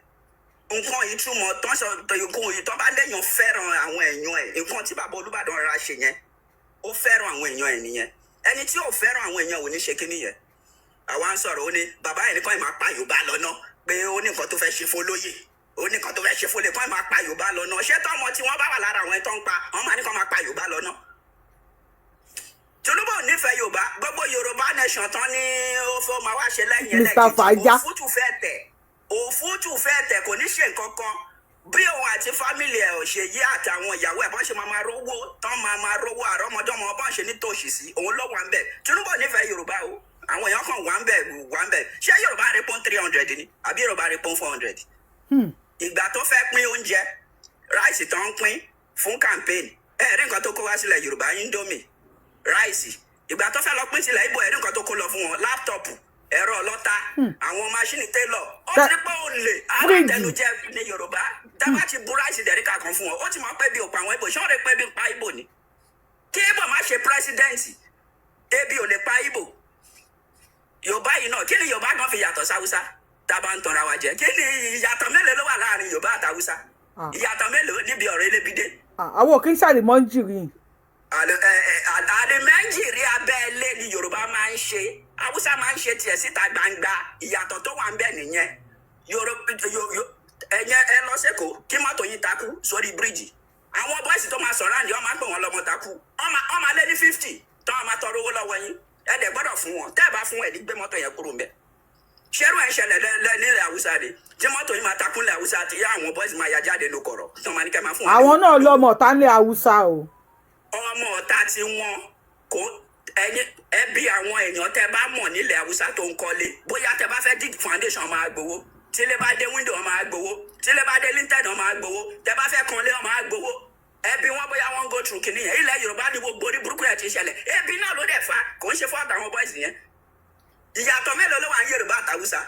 Nǹkan yìí túmọ̀ tán sọ nǹkan yìí, tán bá léèyàn fẹ́ràn àwọn èèyàn ẹ̀, nǹkan tí bàbá Olúbàdàn rárá ṣe yẹn, ó fẹ́ràn àwọn èèyàn ẹ̀ nìyẹn. Ẹni tí ò fẹ́ràn àwọn èèyàn ò ní ṣe kinní yẹn. Àwa ń sọ̀rọ̀, ó ní bàbá yẹn nìkan máa pa Yorùbá lọ́nà, pé ó ní nǹkan tó fẹ́ ṣe fún olóyè, ó ní nǹkan tó fẹ́ ṣe fún olóyè, kọ́ máa pa Yorùbá lọ́nà. Ṣé tọ́mọ tí wọ́n bá wà lára àwọn ẹ̀ tó ń pa wọ́n máa ní kọ́ máa pa Yorùbá lọ́nà? Tinubu ò nífẹ̀ẹ́ Yorùbá. Gbogbo Yorùbá nation tán ní ó fẹ́ máa wá ṣe lẹ́yìn Mr. ẹlẹ́kejì. Faja. Òfútù fẹ́ tẹ̀, òfútù fẹ́ tẹ̀, kò ní ṣe nǹkan kan. Bí òun àti family ẹ̀ ò ṣe yí àtàwọn ìyàwó ẹ̀ bọ́n ṣe máa máa rówó tán, máa máa rówó àrọ́mọdọ́mọ bọ́n ṣe ní tòṣì sí òun ló wà ń bẹ̀. Tinubu ò nífẹ̀ẹ́ Yorùbá o. Àwọn èèyàn kan wà ń bẹ̀, wà ń bẹ̀. Ṣé Yorùbá rí pọ́n 300 ni àbí Yorùbá rí pọ́n 400? Ìgbà tó fẹ́ pín oúnjẹ, rice tó ń pín fún campaign, ẹ rí nǹkan tó kó wá sílẹ̀ Yorùbá? Indomie rice. Ìgbà tó fẹ́ lọ pín sílẹ̀ Ìgbò, ẹ rí nǹkan tó kó lọ fún wọn? Laptop, ẹ̀rọ ọlọ́ta, àwọn machine tailor. Ó ti rí pé ó lè alátẹnujẹ ní Yorùbá. Dábàá ti bú rice dẹ̀ríkà kan fún wọn, ó ti mọ̀ pé bí ò pa àwọn Ìgbò. Ṣé wọ́n rí pé bí ń pa Ìgbò ni? Kí Ìgbò má ṣe president, ebi ò lè pa Ìgbò. Yorùbá yìí náà, kí ni Yorùbá gan fi yàtọ̀ sáwúsá tá a bá ń tanra wa jẹ? Kí ni ìyàtọ̀? Mélòó ló wà láàrin Yorùbá àtàwúsá? Ìyàtọ̀ mélòó níbi ọ̀rọ̀ elébídé? Àwọn òkè ń ṣàlìmọ́ ń jìrì. Àlèmẹ́jìrì abẹ́lé ni Yorùbá máa ń ṣe, Haúsá máa ń ṣe tiẹ̀ síta gbangba. Ìyàtọ̀ tó wà ń bẹ̀ nìyẹn. Ẹ̀yẹn ẹ lọ sẹ́kọ̀ọ́, kí mọ́tò yín takú sórí bíríìjì, àwọn boys tó máa sọ̀rọ̀ àǹdí, wọ́n máa ń pè wọ́n lọ́mọ takú. Wọ́n máa lé ní 50 tó wọ́n máa tọrọ owó lọ́wọ́ yín. Ẹ dẹ̀ gbọ́dọ̀ fún wọn. Tẹ́ ẹ bá fún ẹ̀ ní gbé mọ́tò yẹn kúrò ń bẹ̀. Ṣẹ́rù ẹ̀ ń ṣẹlẹ̀ lẹ́ nílẹ̀ Haúsá ni, tí mọ́tò yín máa takú nílẹ̀ Haúsá, tí àwọn boys máa ya jáde ló kọ̀rọ̀ tí wọ́n máa ní kẹ́ máa fún wọn. Àwọn náà lọ́mọ ọ̀tá ńlẹ̀ Haúsá o. Ọmọ ọ̀tá tí wọ́n kó ẹyin ẹbí àwọn èèyàn tẹ bá mọ̀ nílẹ̀ Haúsá tó ń kọ́lé, bóyá tẹ bá fẹ́ dig foundation, máa gbowó. Tílé bá dé window, máa gbowó. Tílé bá dé lintel, máa gbowó. Tẹ bá fẹ́ kanlé, máa gbowó. Ẹbí wọn bóyá wọn go through kìíní yẹn. Ilẹ̀ Yorùbá ní gbogbo orí burúkú yẹn ti ṣẹlẹ̀. Ebi náà ló dẹ̀ fa, kò ń ṣe fún àtàwọn boys yẹn. Ìyàtọ̀ mélòó ló wà ní Yorùbá àtàwùsá?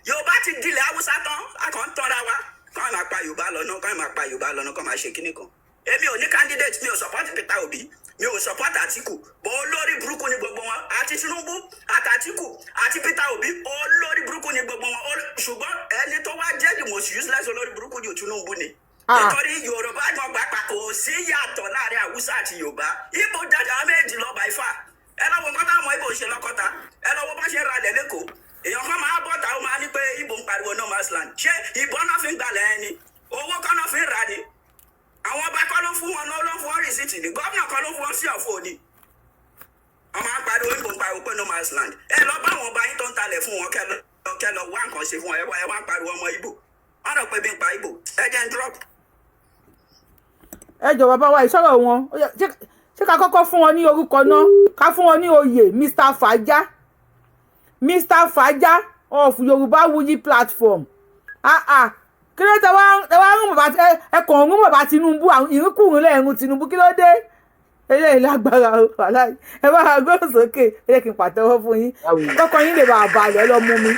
Yorùbá ti dilẹ̀ Haúsá tán. A kàn ń tọ́ra wa. Kọ́ máa pa Yorùbá lọ́nà, kọ́ máa pa Yorùbá lọ́nà, kọ́ máa ṣe kíní kan. Èmi ò ní candidate, mi ò support Peter Obi, mi ò support Atiku bọ́. Olórí burúkú ni gbogbo wọn, àti Tinubu àti Atiku àti Peter Obi, olórí burúkú ni gbogbo wọn. Ṣùgbọ́n ẹni tó wá jẹ́ the most useless olórí burúkú ju Tinubu ni, nítorí Yorùbá gan gbàgbà kò sí yàtọ̀ láàrin Haúsá àti Yorùbá. Ibo dáadáa méjì lọ by far. Ẹ lọ wo nǹkan táwọn Ibo ń ṣe lọ́kọ́ta, ẹ lọ wo bá ṣe ń ralẹ̀ lẹ́kọ̀ọ́. Èèyàn kan máa bọ́ta, ó máa ní pé Ibo ń pariwo no man's land. Ṣé ìbọn náà fi ń gbalẹ̀ ẹni? Owó kan náà fi ń ra ni? Àwọn ọba kọ́ ló fún wọn, ló fún wọn receipt ni? Gómìnà kan ló fún wọn sí ọ̀fọ̀ ni? Wọ́n máa ń pariwo, Ibo ń pariwo pé no man's land. Ẹ lọ bá àwọn ọba yín tó ń talẹ̀ fún wọn, kẹ́ lọ wá nǹkan ṣe fún wọn. Ẹ wá ń pariwo ọmọ Ibo. Wọ́n rò pé bí ń pa Ìgbò. Ẹ jẹ́ ń drop. Ẹ jọ, bàbá wa, ìṣòro wọn. Ó yá, ṣé ká kọ́kọ́ fún wọn ní orúkọ náà, ká fún wọn ní oyè Mr Faja, Mr Faja of Yorùbá Wuyi platform? Ah ah, kí ló tẹ wá rún bàbá? Ẹ kàn ń rún bàbá Tinubu, àwọn ìrúkùrún lẹ́ẹ̀rún Tinubu, kí ló dé? Eléyìí lágbára o, wàláhì. Ẹ bá wa gbóhùn sókè, ẹ jẹ́ kí n pàtẹ́wọ́ fún yín, kọ́kọ́ yín lè bá a balẹ̀. Ẹ lọ mú mi.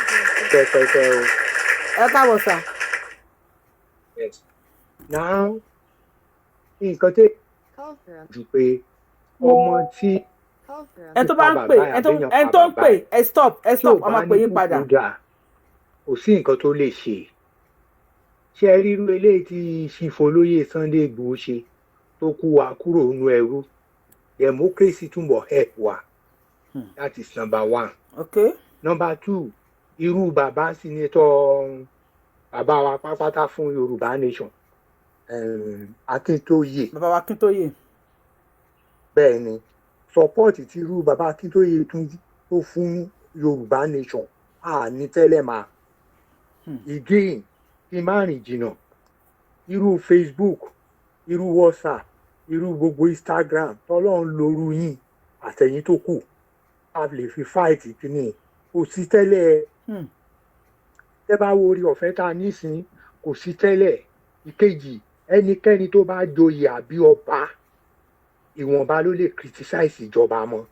Pẹpẹpẹ o. Ẹ káàbọ̀, sà. Yes, now nǹkan tó jù pé ọmọ tí Ẹ tó bá ń pè, ẹ tó ń pè, ẹ stop, ẹ stop, a máa pè yín padà. Kò sí nǹkan tó lè ṣe. Ṣe ríru eléyìí tí ṣìfọlóyè Sunday Igboho ṣe tó kú wa kúrò nínú ẹrú, democracy túnbọ̀ help wa. That is number one. Number two, irú bàbá senator, bàbá wa pátápátá fún Yorùbá nation, Akíntóyè. Bàbá wa Akíntóyè. Bẹ́ẹ̀ ni, support tí irú bàbá Akíntóyè tún tó fún Yorùbá nation a ní tẹ́lẹ̀ máa. Again, kí n má rìn jìnnà, irú Facebook, irú WhatsApp, irú gbogbo Instagram tọ́lọ́run lóru yín àtẹ̀yìn tó kù a lè fi fight kínní, kò sí tẹ́lẹ̀. Tẹ́ bá wo orí ọ̀fẹ́ tá a nísìn, kò sí tẹ́lẹ̀. Ìkejì, ẹnikẹ́ni tó bá joyè àbí ọba, ìwọ̀nba ló lè criticize ìjọba mọ́,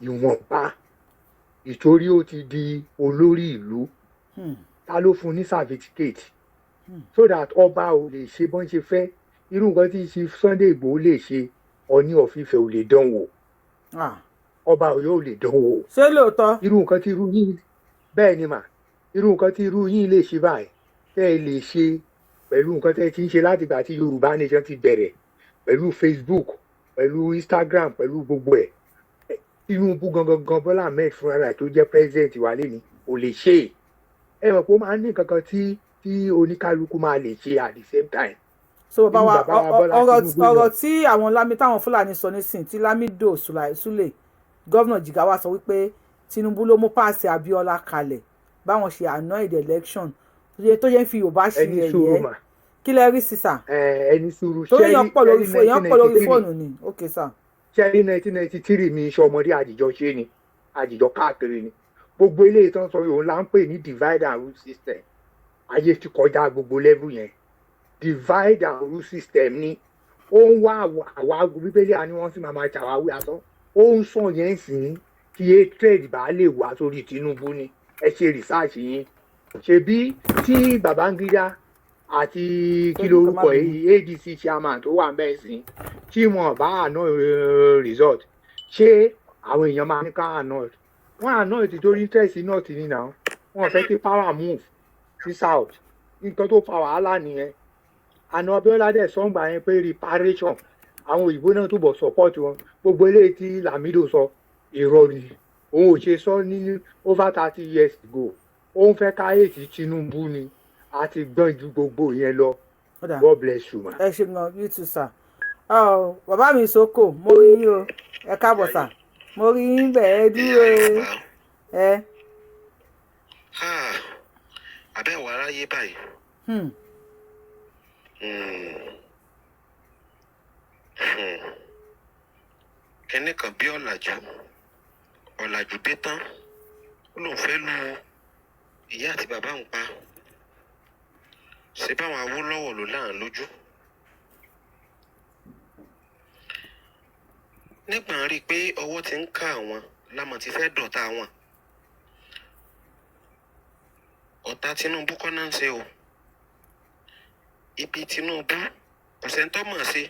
ìwọ̀nba, ìtorí ó ti di olórí ìlú. Ta ló fún ní certificate so that ọba ò lè ṣe bọ́n ṣe fẹ́? Irú nǹkan tí ṣe Sunday Igboho lè ṣe, Ọọ̀ni of Ifẹ̀ ò lè dán wò, ọba Ọ̀yọ́ ò lè dán wò. Ṣé lóòótọ́? Irú nǹkan tí irú yín, bẹ́ẹ̀ ni mà, irú nǹkan tí irú yín lè ṣe báyìí, tẹ́ ẹ lè ṣe pẹ̀lú nǹkan tẹ́ ẹ ti ń ṣe látìgbà tí Yorùbá nation ti bẹ̀rẹ̀, pẹ̀lú Facebook, pẹ̀lú Instagram, pẹ̀lú gbogbo ẹ̀, Tinubu gangan gan, Bọ́lá Ahmed fúnra rẹ̀ tó jẹ́ president wa lẹ́ni kò lè ṣe é. Ẹ mọ̀ pé ó máa ń ní nǹkan kan tí oníkálukú máa lè ṣe at the same time. So bàbá wa, Irú bàbá wa Bọ́lá ọ̀rọ̀ Tinubu ọ̀rọ̀ náà. tí àwọn Lámi táwọn Fúlàní sọ nísìn, tí Lamido Sule, gómìnà Jigawa, sọ wípé Tinubu ló mú páàsì Abiola kalẹ̀, báwọn ṣe annul election tó yẹ ń fi Yorùbá ṣe Ẹni sùúrù yẹ̀yẹ́ mà. Kí lẹ rí sí, sà? Ẹni sùúrù. Torí èèyàn pọ̀ lórí èèyàn pọ̀ lórí 1993 fóònù ni. Ok, sà. Ṣẹ́rí 1993 mi iṣẹ́ ọmọdé, àdìjọ ṣe ni, àdìjọ káàkiri ni. Gbogbo eléyìí tán sọ, òun là ń pè ní divide and rule system. Ayé ti kọjá gbogbo level yẹn. Divide and rule system ni ó ń wá. Àwa Bíbélì àní wọ́n sì máa máa ṣàwáwí asán. Ó ń sọ yẹn sí kí hatred bá lè wá sórí Tinubu ni. Ẹ ṣe research yín. Ṣebí tí Babangida àti kí lorúkọ yìí, ADC chairman tó wà ń bẹ́ẹ̀ sí, tí wọn bá annul result, ṣé àwọn èèyàn máa ní ká annul wọn? Annul ti torí interest north ni náà. Wọn fẹ́ kí power move sí south. Nǹkan tó fa wàhálà nìyẹn. Àná Abiola dẹ̀ sọ́ngbà yẹn pé reparation, àwọn òyìnbó náà túbọ̀ support wọn. Gbogbo eléyìí tí Lamido sọ, irọ́ ni. Òun ò ṣe sọ ní over 30 years ago. Òun fẹ́ ká èsì Tinubu ni. A ti gbọ́n ju gbogbo yẹn lọ. Ó dà. God bless you, ma. Ẹ ṣe gan, you too, sir. Ọ bàbá mi Soko, mo rí yín o. Ẹ káàbọ̀, sà. Mo rí yín bẹ́ẹ̀. Ẹ dúró ẹ. Abẹ́ wà aráyé báyìí. Kinní kan bí ọ̀làjú, ọ̀làjú dé tán, ó lóun fẹ́ lu ìyá àti bàbá òun pa. Ṣé báwọn Awólọ́wọ̀ ló láhàn lójú nígbà ń rí i pé ọwọ́ ti ń ká àwọn lámọ̀ tí fẹ́ dọ̀tá wọn? Ọ̀tá Tinubu kọ́ náà ń ṣe o. Ibi Tinubu kò sẹ́ńtọ́ mọ̀ ṣe,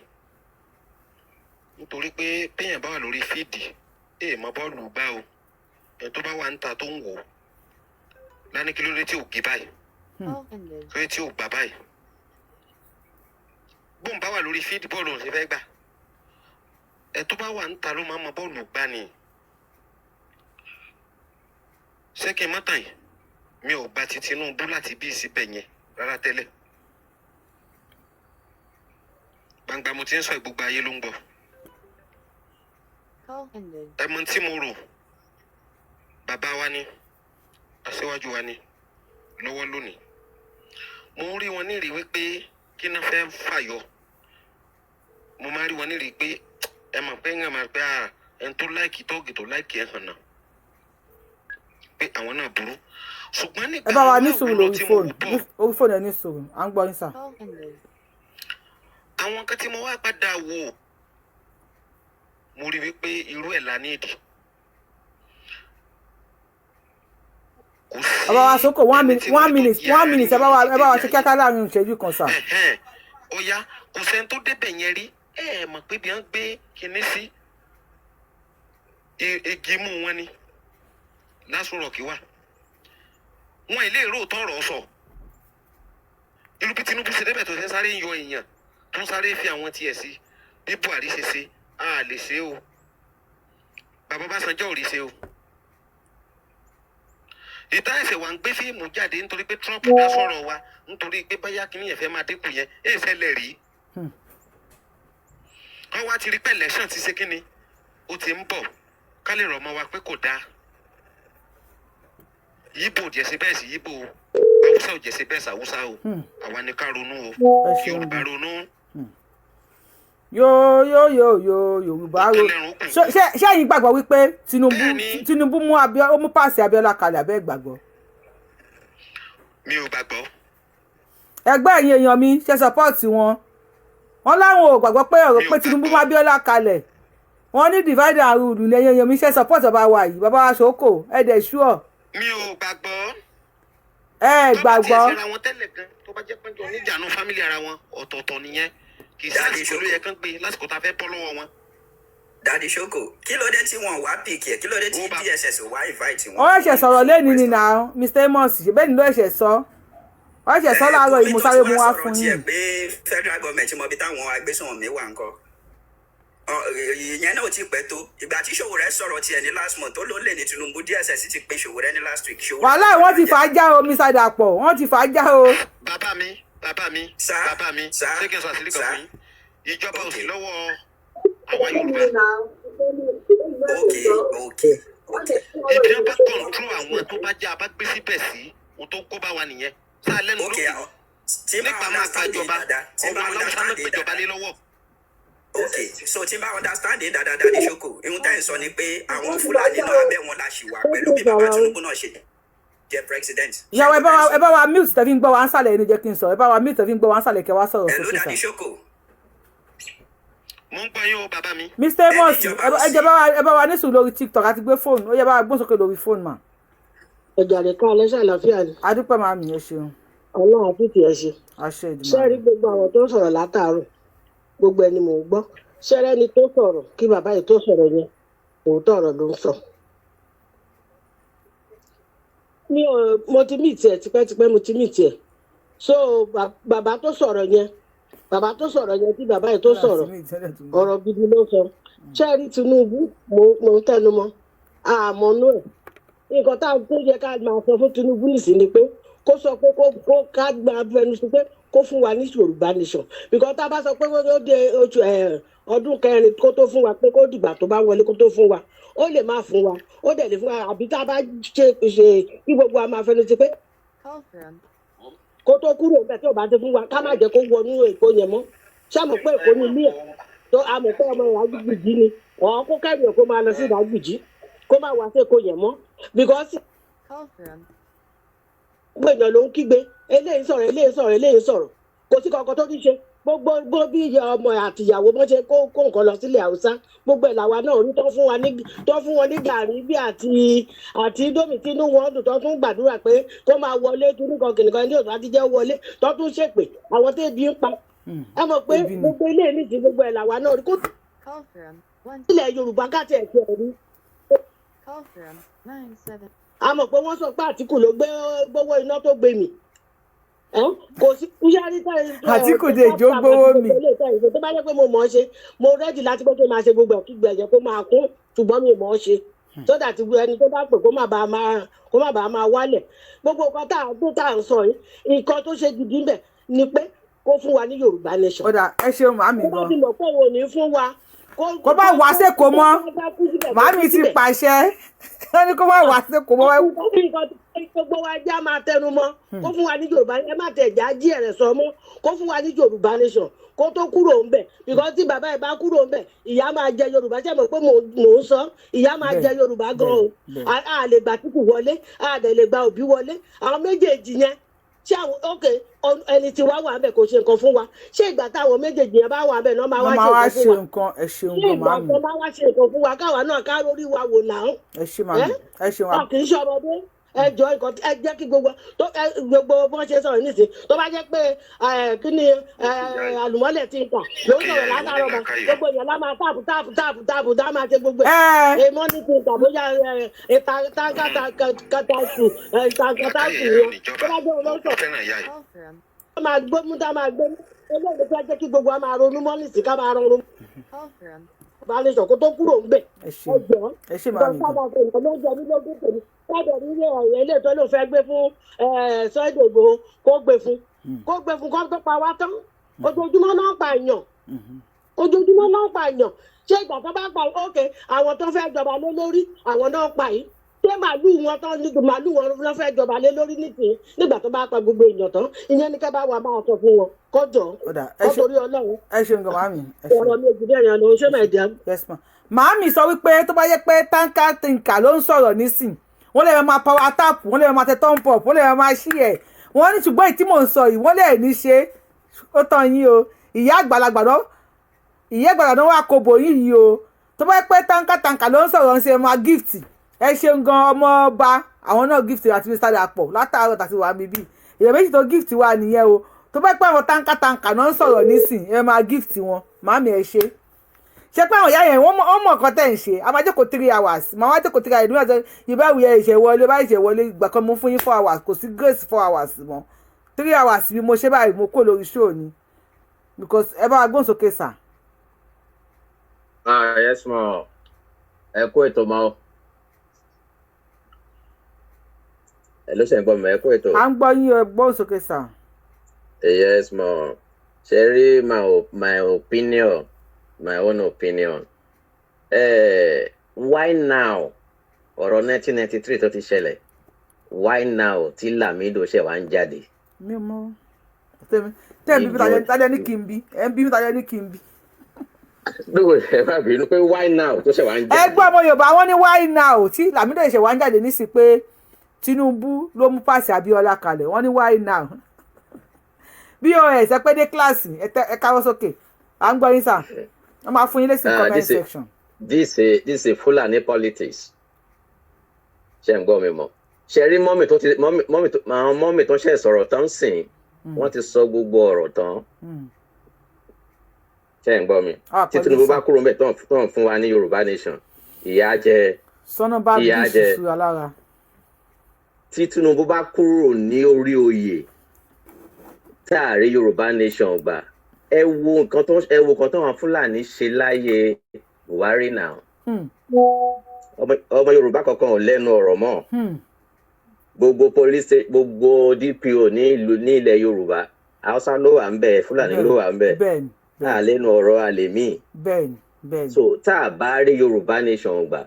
nítorí pé béèyàn bá wà lórí field, èèmọ̀ bọ́ọ̀lù gbá o. Ẹni tó bá wà ń ta tó ń wò ó lánìí, kí ló dé tí ò gé báyìí? Kí ló dé tí ò gbà báyìí? Bóun bá wà lórí field, bọ́ọ̀lù òun ṣe fẹ́ gbà. Ẹ tó bá wà ń ta ló máa ń mọ bọ́ọ̀lù gbá ni. Ṣé kí n má tàn yín, mi ò gba ti Tinubu láti bí síbẹ̀ yẹn rárá tẹ́lẹ̀. Gbangba mo ti ń sọ, gbogbo ayé ló ń gbọ́. Ẹ mọ tí mo rò, bàbá wa ni, aṣíwájú wa ni lọ́wọ́ lónìí. Mo ń rí wọn nírìí wípé kí náà fẹ́ fàyọ. Mo máa rí wọn nírìí pé ẹ mọ̀ pé ń máa pé à ẹni tó like tọ́ọ̀gì tó like ẹ̀ hàn náà pé àwọn náà burú. Ṣùgbọ́n Ẹ nígbà bá wa mo ní wá sùúrù wò lọ lórí tí mo fóònù. wò bọ̀, Orí fóònù, ẹ ní sùúrù, à ń gbọ́ yín, sir. Call ended. Àwọn kan tí mo wá padà wò, mo rí wípé irú ẹ̀ la nídìí. Kò sí Bàbá wa Soko, one ẹni minute, tí mo one rí tó minute, jẹ́ one minute. Ẹ bá wa ṣe àárín kíákíá láàrin ìṣẹ́jú kan, sir. Ẹ̀hẹ́n, ó yá, kò sẹ́ni tó débẹ̀ yẹn rí. Ẹ ẹ̀ mọ̀ pé bí wọ́n gbé kinní sí igi mú wọn ni lásù rọ̀kì wà wọn ilé èrò tọrọ sọ. Irú bí Tinubu ṣe débẹ̀ tó ṣe ń sáré yọ èèyàn, tó ń sáré fi àwọn tiẹ̀ sí, bí Buhari ṣe ṣe, a lè ṣe o. Bàbá Ọbásanjọ́ ò rí ṣe o. Ìta ẹsẹ̀ wa ń gbé fíìmù jáde nítorí pé Trump dá sọ̀rọ̀ wa, nítorí pé báyà kìíní yẹn fẹ́ máa dínkù yẹn, èyí ṣẹlẹ̀ rí. Wọ́n wá ti rí pé election ti ṣe kínni, ó ti ń bọ̀, ká lè rọ̀ mọ́ wa pé kò dáa. Yíbò ò jẹ́ ṣe bẹ́ẹ̀ sí Yíbò o, Haúsá ò jẹ́ ṣe bẹ́ẹ̀ sí Haúsá o. Àwa ni ká ronú o. Ẹ ṣeun Yorùbá gan. ronú. Yo yo yo yo, Yorùbá ro. Ọ̀kẹ́lẹ́rùn kù. Ṣé ẹ̀yin gbàgbọ́ wípé Tinubu Bẹ́ẹ̀ ni. Tinubu mú Abiola, ó mú pàṣẹ Abiola kalẹ̀, abẹ́ gbàgbọ́? Mi ò gbàgbọ́. Ẹgbẹ́ ẹ̀yin èèyàn mi, ṣe support wọn. Wọn láwọn ò gbàgbọ́ pé ọ̀rọ̀ Mi ò pé Tinubu mú gbàgbọ́. Abiola kalẹ̀. Wọn ní divide and rule ní. Ẹ̀yin èèyàn mi, ṣe support bàbá wa yìí, bàbá wa Soko? Ẹ dẹ̀ ṣúọ̀. Mi ò gbàgbọ́. Ẹ Tó bá tiẹ̀ gbàgbọ́. síra wọn tẹ́lẹ̀ gan, tó bá jẹ́ pé jọ níjànú family ara wọn ọ̀tọ̀ọ̀tọ̀ nìyẹn, kì í ṣe Daddy àsìkò ló Shoko. yẹ kán gbé lásìkò tá a fẹ́ bọ́ lọ́wọ́ wọn. Daddy Shoko, kí ló dé tí wọn wá pick ẹ? Kí ló dé tí Ó bá DSS ò wá invite wọn Wọ́n ṣẹ̀ṣẹ̀ fún sọ̀rọ̀ lẹ́ni ni question? na Mr Amos ṣe bẹ́ẹ̀ ni ló ṣẹ̀ṣẹ̀ sọ. Wọ́n ṣẹ̀ṣẹ̀ sọ láàárọ̀ yìí, Gumi mo tó sáré ti mú wá wá sọ̀rọ̀ fún tiẹ̀ yín. pé federal government mọ ibi táwọn agbésùnmọ̀mí wà ńkọ́? Ìyẹn náà ò tí pẹ́ tó ìgbà tí Sowore sọ̀rọ̀ tiẹ̀ ní last month tó ló lè ní Tinubu. DSS ti pe Sowore ní last week. Sowore Wàhálà, wọ́n ti fà á já o, Mr Dàpọ̀, wọ́n ti fà á já o. Bàbá mi, bàbá mi, Sá. bàbá mi, Sá. ṣé kí n sọ àṣírí kan Sá. fún yín? Ìjọba ò sí Ok. lọ́wọ́ àwa Yorùbá. Ok. Ibi wọn bá control àwọn tó bá jẹ́ abá gbé síbẹ̀ sí, ohun tó ń kó bá wa nìyẹn sáà lẹ́nu Ok. lókè Tí bá nípa máa understand yín gbàjọba dáadáa, tí ọwọ́ bá aláwùsá náà understand yín gbéjọba dáadáa. lé lọ́wọ́. Ok, so tí bá understand yín dáadáa, Daddy Shoko, ihun tẹ́ ẹ̀ ń sọ ni pé àwọn Fúlàní náà, abẹ́ wọn la ṣì wà pẹ̀lú bí bàbá Tinubu náà ṣe jẹ́ president. Ṣé Ìyàwó, ẹ nǹkan bá tẹ́ ẹ̀ wa ń ẹ sọ? bá wa mute tẹ́ fi ń gbọ́ wa ń sàlẹ̀ ẹni, jẹ́ kí n sọ̀rọ̀. Ẹ bá wa mute tẹ́ fi ń gbọ́ wa ń sàlẹ̀, kẹ́ wá sọ̀rọ̀ Hello, sókè sà. Daddy Shoko. Mo ń gbọ́ yín o, bàbá mi. Mr Ẹni Amos, ìjọba ẹ ò ẹ sí jẹ́ bá wa ní sùúrù lórí TikTok àti gbé fóònù. Ó yẹ bá wa gbóhùn sókè lórí fóònù mà. Ẹjàre ká alẹ́, ṣàlàáfíà ni? Adúpẹ́ màmí, ẹ ṣeun. Ọlọ́run àtúntì ẹ ṣe. Àṣẹ Ṣé Èdùmàrè. rí gbogbo àwọn tó ń sọ̀rọ̀ látàárọ̀, gbogbo ẹni mò ń gbọ́. Ṣé rẹ́ni tó sọ̀rọ̀ kí bàbá yìí tó sọ̀rọ̀ yẹn, òótọ́ ọ̀rọ̀ ló ń sọ. Mi ò, mo ti mí tiẹ̀ tipẹ́tipẹ́, mo ti mí tiẹ̀. So bàbá tó sọ̀rọ̀ yẹn, bàbá tó sọ̀rọ̀ yẹn, kí bàbá yìí tó Kódà sí sọ̀rọ̀, mi ìtẹ́lẹ̀ tó ń gbọ́. ọ̀rọ̀ gidi ló sọ. Ṣé rí Tinubu, mo ń tẹnu mọ́ àmọ́nú ẹ̀. Nǹkan tá a tó yẹ ká máa sọ fún Tinubu nìsín ni pé kó sọ pé kó ká gba ẹnu sí pé kó fún wa ní Yorùbá nation, because tá a bá sọ pé ó dé oṣù ọdún kẹrin kó tó fún wa, pé kó dìgbà tó bá wọlé kó tó fún wa, ó lè má fún wa, ó dẹ̀ lè fún wa. Àbí tá a bá ṣe ṣe kí gbogbo wa máa fẹnu sí pé Call from kó tó kúrò níbẹ̀, tí ò bá ti fún wa, ká má jẹ́ kó wọnú Èkó yẹn mọ́. Ṣé àmọ̀ pé Èkó ní ilé ẹ̀ tó a mọ̀ pé ọmọ Ìrágbìjí ni ọ̀, kó kẹ́rù ẹ̀ kó máa lọ sí Ìrágbìjí, kó má wá sí Èkó yẹn mọ́, because Call from gbogbo èèyàn ló ń kígbe, eléyìí sọ̀rọ̀, eléyìí sọ̀rọ̀, eléyìí sọ̀rọ̀, kò sí kankan tó ti ṣe. Gbogbo bó bí ọmọ àtìyàwó bó ṣe kó nǹkan lọ sílẹ̀ Haúsá, gbogbo ẹ̀ làwa náà rí tó fún wa ní, tó fún wọn ní gàrí bí àti indomie, tí inú wọn dùn, tó tún gbàdúrà pé kó máa wọlé kíníkan kìnìkan ní òtún àti jẹ́ wọlé, tó tún ṣèpè àwọn tó ebi ń pa. Ẹ mọ̀ pé Ebi ni. gbogbo ilé nídìí, gbogbo ẹ̀ làwa náà rí kó Call from one ilẹ̀ Yorùbá káàtì ẹ̀ tiẹ̀ rí. Call from 97 A mọ̀ pé wọ́n sọ pé Àtìkù ló gbé gbówó iná tó gbé mì. Ẹ́n, kò sí iṣẹ́ rí tẹ́. Àtìkù dé ìjó gbówó mì. Tó bá yẹ pé mo mọ̀ ọ́ ṣe, mo ready láti pé kí n máa ṣe gbogbo ẹ̀, kí gbẹ̀yẹ kó máa kún, ṣùgbọ́n mi ò mọ̀ ọ́ ṣe, so that ẹni tó bá pè kó má bàa máa wálẹ̀. Gbogbo nǹkan tá à tó tá à ń sọ yìí, nǹkan tó ṣe gidi ń bẹ̀ ni pé kó fún wa ní Yorùbá nation. Ó dà, ẹ ṣeun màmí Tó bá gan. ti mọ̀ pé òun ò ní fún wa, Kó Kó má kó wá kó sẹ́kọ̀ọ́ kó mọ́. bá fẹ́ kú síbẹ̀, kó Màámi kú ti síbẹ̀. pàṣẹ, wọ́n ní kó má wá sẹ́kọ̀ọ́ mọ́. Nǹkan tí gbogbo wa já máa tẹnu mọ́, kó fún wa ní Yorùbá, ẹ má tẹ̀ já jí ẹ̀rẹ̀ sọ mọ́, kó fún wa ní Yorùbá nation kó tó kúrò ńbẹ̀, because tí bàbá ẹ̀ bá kúrò ńbẹ̀, ìyá máa jẹ Yorùbá. Ṣe mọ̀ pé mò ń sọ, ìyá máa jẹ Yorùbá gan o. A lè gba Àtìkù wọlé, a dẹ̀ lè gba Òbí wọlé, àwọn méjèèjì yẹn. Ṣé àwọn, ok, ẹni tí wàá wà ńbẹ̀ kò ṣe nǹkan fún wa. Ṣé ìgbà táwọn méjèèjì yẹn bá wà ńbẹ̀ náà máa Wọ́n wá máa ṣe wá nǹkan fún ṣe wa? nǹkan. Ẹ ṣeun Ṣé gan, ìgbà màámi. kan máa wá ṣe nǹkan fún wa, káwa náà ká rórí wa wò náà? Ẹ ṣe, Ẹ màámi, ẹ ṣeun. wọn kì í ṣe ọmọdé. Ẹ jọ, nǹkan ẹ jẹ́ kí gbogbo tó ẹ gbogbo bọ́n ṣe sọ̀rọ̀ nísìnyí, tó bá jẹ́ pé ẹ, kí ni ẹ, àlùmọ́lẹ̀ ti ń tà ló ń sọ̀rọ̀ látàárọ̀ bá gbogbo èèyàn lá máa tap tap tap tap dá máa ṣe gbogbo ẹ̀. Èèmọ́ ní ti ń tà bóyá ẹ táǹkà tàǹkà tù táǹkà tù wọn, tó bá jẹ́ òun ló ń sọ̀rọ̀, ká máa gbómú, tá máa gbómú. Eléyìí fẹ́ jẹ́ kí gbogbo wa máa ronú mọ́ nísìnyí, ká máa ronú bá lè sọ kó tó kúrò ń bẹ̀. Ẹ ṣeun, ẹ ṣe, màámi gan. Sábà ṣe nǹkan ló jẹ mí lógún tèmi sábà ní ilé ọ̀rẹ́ ilé tó ló fẹ́ gbé fún Sunday Igboho, kó gbé fún, kó gbé fún, kó tó pa wá tán. Ojoojúmọ́ náà ń pa èèyàn, ojoojúmọ́ náà ń pa èèyàn. Ṣé ìgbà tó bá pa, ok, àwọn tó fẹ́ jọba lé lórí, àwọn náà pa yìí, ṣé màálù wọn tán ní màálù wọn ló fẹ́ jọba lé lórí nísìnyí? Nígbà tó bá pa gbogbo èèyàn tán, ìyẹn ní ká bá wa máa sọ fún wọn kọjọ Ó dà, ẹ kó ṣe. torí Ọlọ́run. Ẹ ṣeun gan, màámi, ẹ ṣeun. Ọ̀rọ̀ mi ò jù bẹ́ẹ̀ yẹn lọ. Ṣé máa dì á? Yes ma. Màámi sọ wípé tó bá yẹ pé tanka tinka ló ń sọ̀rọ̀ nísìn, wọ́n lè máa power tap, wọ́n lè máa tẹ thumb up, wọ́n lè máa ṣí ẹ̀. Wọ́n ní ṣùgbọ́n èyí tí mò ń sọ yìí, wọ́n lè ní ṣe ó tán yín o. Ìyá àgbàlagbà náà, ìyá àgbàlagbà náà wà kó bò yín yìí o. Tó bá yẹ pé tanka tanka ló ń sọ̀rọ̀, ń ṣe máa gift. Ẹ ṣeun gan, ọmọ ọba, àwọn náà gift àti Mr. Dapò látàárọ̀ tàti wà mí bí èèyàn méjì tó gift wa nìyẹn o. Tó bá yẹ pé àwọn tanka tanka náà ń sọ̀rọ̀ nísìn, ẹ máa gift wọn. Màámi, ẹ ṣe. Ṣé pé àwọn ìyá yẹn, wọ́n mọ̀ nǹkan tẹ̀ ń ṣe. A máa jókòó 3 hours, màá wá jókòó 3 hours nígbà tó ìbá wuyẹ ìṣẹ̀ wọlé bá ìṣẹ̀ wọlé. Ìgbà kan mo fún yín 4 hours, kò sí grace 4 hours mọ́. 3 hours bí mo ṣe báyìí, mo kó lórí show ni, because ẹ bá wa gbóhùn sókè sà. Ah, yes ma. Ẹ kú ètò ma o. Ẹ ló ṣe ń gbọ́ mi, ẹ kú ètò. À ń gbọ́ yín o, ẹ gbóhùn sókè sà. Yes ma. Ṣé rí my opinion, my own opinion. Why now? Ọ̀rọ̀ 1993 tó ti ṣẹlẹ̀. Why now tí Lamido ṣe wá ń jáde? Mi ò mọ tẹ́mi tẹ́mi bí tàjẹ́ ní kí n bí ẹ ń bí tàjẹ́ ní kí n bí. Dúró, ẹ má bínú pé why now tó ṣe wá ń Ẹ jáde? gbọ́, ọmọ Yorùbá, wọ́n ní why now tí Lamido ṣe wá ń jáde nísì pé Tinubu ló mú pàṣẹ Abíọ́lá kalẹ̀. Wọ́n ní why now? Bos ẹ pé dé kíláàsì, ẹ káwọ́ sókè, à ń gbọ́ yín sà. Wọ́n máa fún yín lésì Ah, comment this is section. this is Fulani politics. Ṣé ń gbọ́ mi mọ̀? Ṣé rí mummy tó ti mummy tó àwọn mummy tó ṣẹ̀ sọ̀rọ̀ tán sìn, wọ́n ti sọ gbogbo ọ̀rọ̀ tán. Ṣé ń gbọ́ mi? Ah, Tí pẹ̀lú Tinubu bá sà. kúrò ńbẹ̀ tán fún wa ní Yorùbá nation, ìyà jẹ Sọ́nà bá bí ìyà jẹ. ṣùṣù alára. Tí Tinubu bá kúrò ní orí oyè, tá a rí Yorùbá nation gbà, ẹ wo nǹkan tó àwọn Fúlàní ṣe láyé Buhari náà. Ọmọ Yorùbá kankan ò lẹ́nu ọ̀rọ̀ mọ́. Gbogbo police, gbogbo DPO ní ìlú ní ilẹ̀ Yorùbá, Haúsá ló wà ń bẹ̀, Fúlàní ló wà ń bẹ̀. Bẹ́ẹ̀ni A lẹ́nu ọ̀rọ̀ àlè míì. bẹ́ẹ̀ni bẹ́ẹ̀ni. So tá a bá rí Yorùbá nation gbà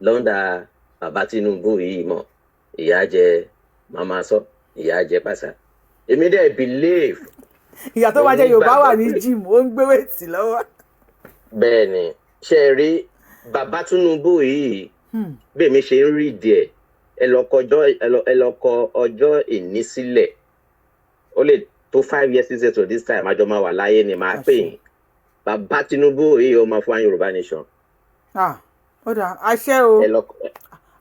lọ́ndà bàbá Tinubu yìí mọ̀, ìyà jẹ màmá sọ, ìyà jẹ pàṣà. Èmi dẹ̀ believe. Ìyá tó Mo bá jẹ́ Yorùbá wà ní nígbàgbọ́ pé gym, ó ń gbé weight lọ́wọ́. Bẹ́ẹ̀ ni. Ṣe rí bàbá Tinubu yìí, bí èmi ṣe ń rí díẹ̀, ẹ lọ kọ ọjọ́ ìní sílẹ̀, ó lè tó 5 years, 6 years to this time, àjọ máa wà láyé ni màá pè yín. Bàbá Tinubu yìí, ó máa fún wa ní Yorùbá nation. Ah, ó dà, àṣẹ o. Ẹ lọ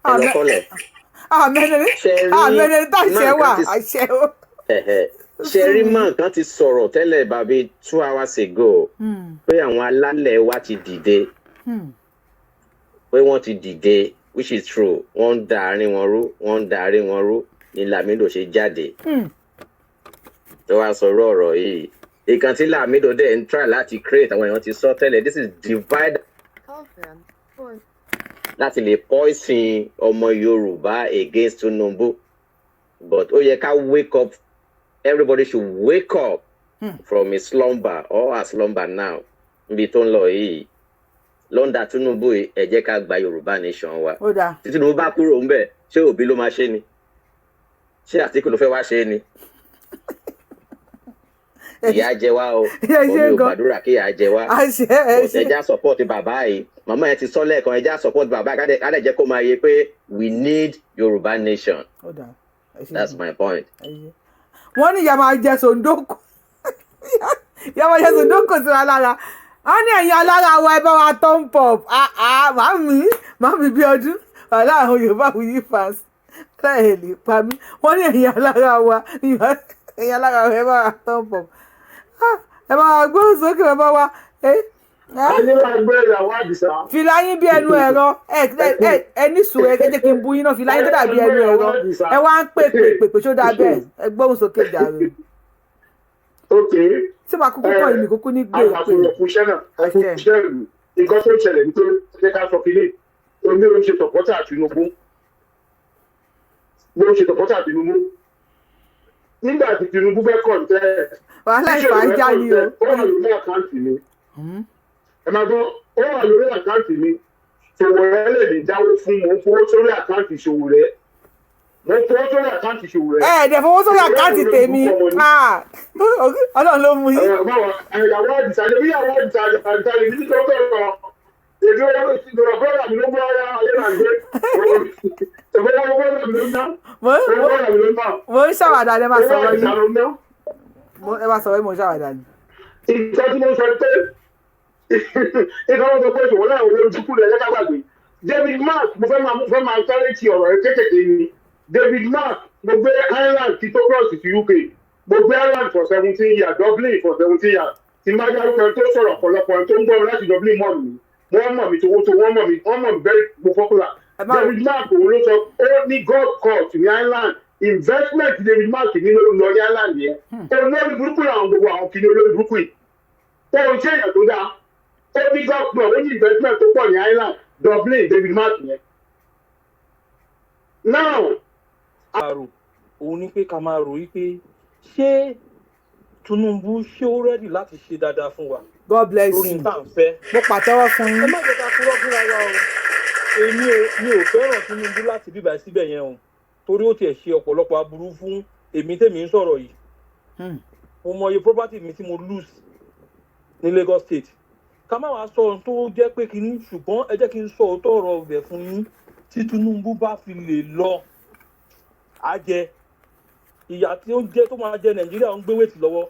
kọ́lẹ̀. Àmẹ́ni Ṣe rí àmẹ́ni táṣẹ man wà kan ti àṣẹ o. Ẹ̀hẹ̀. Ṣe rí man kan ti sọ̀rọ̀ tẹ́lẹ̀ bàbí 2 hours ago pé àwọn alálẹ̀ wa ti dìde, pé wọ́n ti dìde, which is true. Wọ́n ń da àárín wọn rú, wọ́n ń da àárín wọn rú ní Lamido ṣe jáde tó wá sọ̀rọ̀ ọ̀rọ̀ yìí. Ìkan tí Lamido dẹ̀ ń try láti create, àwọn èèyàn ti sọ tẹ́lẹ̀, this is divide Call from 4 láti lè poison ọmọ Yorùbá against Tinubu. But ó yẹ ká wake up. Everybody should wake up from his slumber or her slumber now. Níbi tó ń lọ yìí, Lọ́ndà Tinubu yìí, ẹ jẹ́ ká gba Yorùbá nation wa. Ó dáa. Tí Tinubu bá kúrò ńbẹ̀, ṣé Òbí ló máa ṣe ni? Ṣé Àtíkù ló fẹ́ wá ṣe ni? Ìyà jẹ wá o. Ẹ ṣé Omi ò gan. gbàdúrà kí ìyà jẹ wá. Àṣẹ, ẹ But ṣé. ẹ já support bàbá yìí. Màmá yẹn ti sọ lẹ́ẹ̀kan, ẹ já support bàbá yìí, ká dẹ̀ jẹ́ kó máa yé pé we need Yorùbá nation. Ó dáa, ẹ ṣé That's gan. my point. Ẹ ṣé. Wọ́n ní ìyá máa jẹ sòǹdókò, ìyá máa jẹ sòǹdókò sí wa lára. Wọ́n ní ẹ̀yin alára wa, ẹ bá wa thumb up. Ah ah, màmí, màmí bí ọdún wàhálà àwọn Yorùbá Wuyi fans láì lè pa mí. Wọ́n ní ẹ̀yin alára wa, ẹ̀yin alára wa, ẹ bá wa thumb up. Ah, ẹ bá wa gbóhùn sókè, bàbá wa. Ayé wa gbé ìyàwó Àdìsá. Fìlà yín bí ẹnu ẹ̀rọ. Ẹ ẹ ẹ ní sùúrù, ẹ jẹ́ kí n bu yín náà. Fìlà yín tó dàbí ẹnu ẹ̀rọ, ẹ wá ń pè pè pè pè, ṣó dáa bẹ́ẹ̀? Ẹ gbóhùn sókè jàre. Ok. Tí màá kúkú kọ́ ìmì kúkú ní gbé pè. Àfihàn fún iṣẹ́ náà, fún iṣẹ́ ìlú. Nǹkan tó ń ṣẹlẹ̀ ní pé ṣé ká sọ kínní, omi ò ń ṣe supporter Tinubu. Mi ò ń ṣe supporter Tinubu. Nígbà tí Tinubu fẹ́ contest. Wàhálà ìfàjà ni o. Ó wà lórí account mi. Ẹ máa gbọ́, ó wà lórí account mi. Ṣòwòrẹ́ lè ní dáwó fún, mo ń fowó sórí account Ṣòwòrẹ́. Mo ń fowó sórí account Ṣòwòrẹ́. Ẹ ẹ̀ dẹ̀ fowó sórí account tèmi. Ah, Ọlọ́run ló mú yín. Ìyàwó Àdìsá ni bí ìyàwó Àdìsá Àdìsá ni bí tó sọ̀rọ̀ èdè ìdọ̀rọ̀ brother mi ló gbọ́ ara ayé náà gbé ìgbéyàwó brother mi ló ná brother mi ló ná. Mo ń ṣàwàdà, ẹ máa sọ̀rọ̀ Àdìsá yín. ló ná. Ẹ máa sọ̀rọ̀ yín, mo ń ṣàwàdà ni. Ìtọ́ tí mo sọ pé ìtọ́ mo sọ pé ìṣòwò náà olórí dúkú rẹ̀ lẹ́ka gbàgbé David Mark. Mo fẹ́ máa sáré ti ọ̀rọ̀ rẹ̀ kékèké ni. David Mark, mo gbé Ireland kí tó cross sí UK. Mo gbé Ireland for 17 years, Dublin for 17 years. Tí má dárúkọ ẹni tó sọ̀rọ̀, ọ̀pọ̀lọpọ̀ ẹni tó ń gbọ́ mi láti Dublin mọ̀ mí. Wọ́n mọ̀ mí towó tó, wọ́n mọ̀ mí, wọ́n mọ̀ mí very mo popular. David Mark, òun ló sọ, ó ní golf course ní Ireland. Investment David Mark ní ló lọ ní Ireland yẹn. Olórí burúkú làwọn gbogbo àwọn kìíní, olórí burúkú yìí, ó ń ṣe èèyàn tó dáa. Ó ní golf club, ó ní investment tó pọ̀ ní Ireland, Dublin, David Mark yẹn. Now Àrò òun ni pé ká máa rò wí pé ṣé Tinubu, ṣé ó ready láti ṣe dáadáa fún wa God bless lórí you. tá à ń fẹ́. Mo pàtẹ́wọ́ fún Ẹ yín. má jẹ́ ká purọ́ fúnra wa o. Èmi ò, mi ò fẹ́ràn Tinubu láti bíbá síbẹ̀ yẹn o, torí ó tiẹ̀ ṣe ọ̀pọ̀lọpọ̀ aburú fún èmi tèmi ń sọ̀rọ̀ yìí. Mo mọ iye property mi tí mo lose ní Lagos State. Ká má wàá sọ ohun tó jẹ́ pé kínní, ṣùgbọ́n ẹ jẹ́ kí n sọ òótọ́ ọ̀rọ̀ ọbẹ̀ fún yín. Tí Tinubu bá fi lè lọ, á jẹ ìyà tí ó ń jẹ, tó máa jẹ Nàìjíríà, ń gbé wéètì lọ́wọ́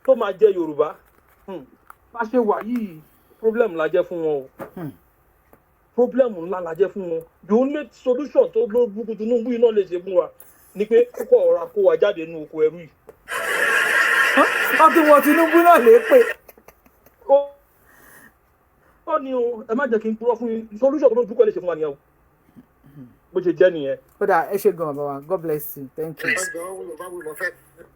tó máa jẹ Yorùbá. Bá ṣe wà yìí, problem la jẹ́ fún wọn o, problem ńlá la jẹ́ fún wọn. The only solution tó ló burúkú Tinubu yìí náà lè ṣe fún wa ni pé kókó ọ̀rọ̀ kó wa jáde nínú oko ẹrú yìí. Wọ́n tún wọ Tinubu náà lè pè. Ó ní o, ẹ má jẹ́ kí n purọ́ fún yín, solution tó ló burúkú ẹ lè ṣe fún wa nìyẹn o, bó ṣe jẹ́ nìyẹn. Ó dà, ẹ ṣe gan, bàbá wa. God bless you, thank you. Ọjọ́ mo fẹ́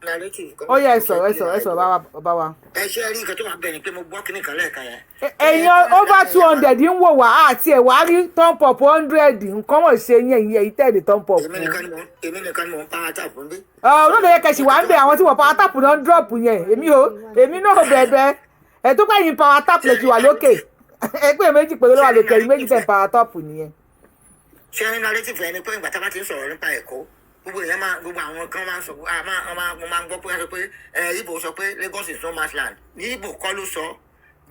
narrative kan. Ó yẹ, ẹ sọ̀rọ̀, ẹ sọ̀rọ̀, ẹ sọ̀rọ̀, bàbá wa. Ẹ ṣe rí nǹkan tó wà bẹ́ẹ̀ ni pé mo gbọ́ kíní kan lẹ́ẹ̀kan yẹn. Èèyàn over 200 ń wò wá, àti ẹ̀ wá rí thumb up 100. Nǹkan wọ̀n ṣe yín, ẹ̀yìn ẹ̀yìn tẹ̀lé thumb up. Èmi nìkan ni mò ń power tap ń bí. Ọ̀rọ̀ ló yẹ kẹ̀sì wà ń bẹ̀, àwọn tí wọ́n power tap náà ń drop yẹn. Èmi ò, èmi náà bẹ̀bẹ̀ ẹ̀ tó pẹ̀yìn power tap lè ti wà lókè. Ẹgbẹ́ méjì pẹ̀lú ló wà lókè, ẹ̀yìn méjì tẹ̀ power tap nìyẹn. Ṣé rí narrative yẹn ni pé ìgbà tá a bá ti ń sọ̀rọ̀ nípa ẹ̀kọ́, gbogbo èèyàn máa, gbogbo àwọn kan máa ń sọ, a máa máa mo máa ń gbọ́ pé wọ́n sọ pé ẹ Ibo sọ pé Lagos is no man's land. Ní Ibo kọ́ ló sọ,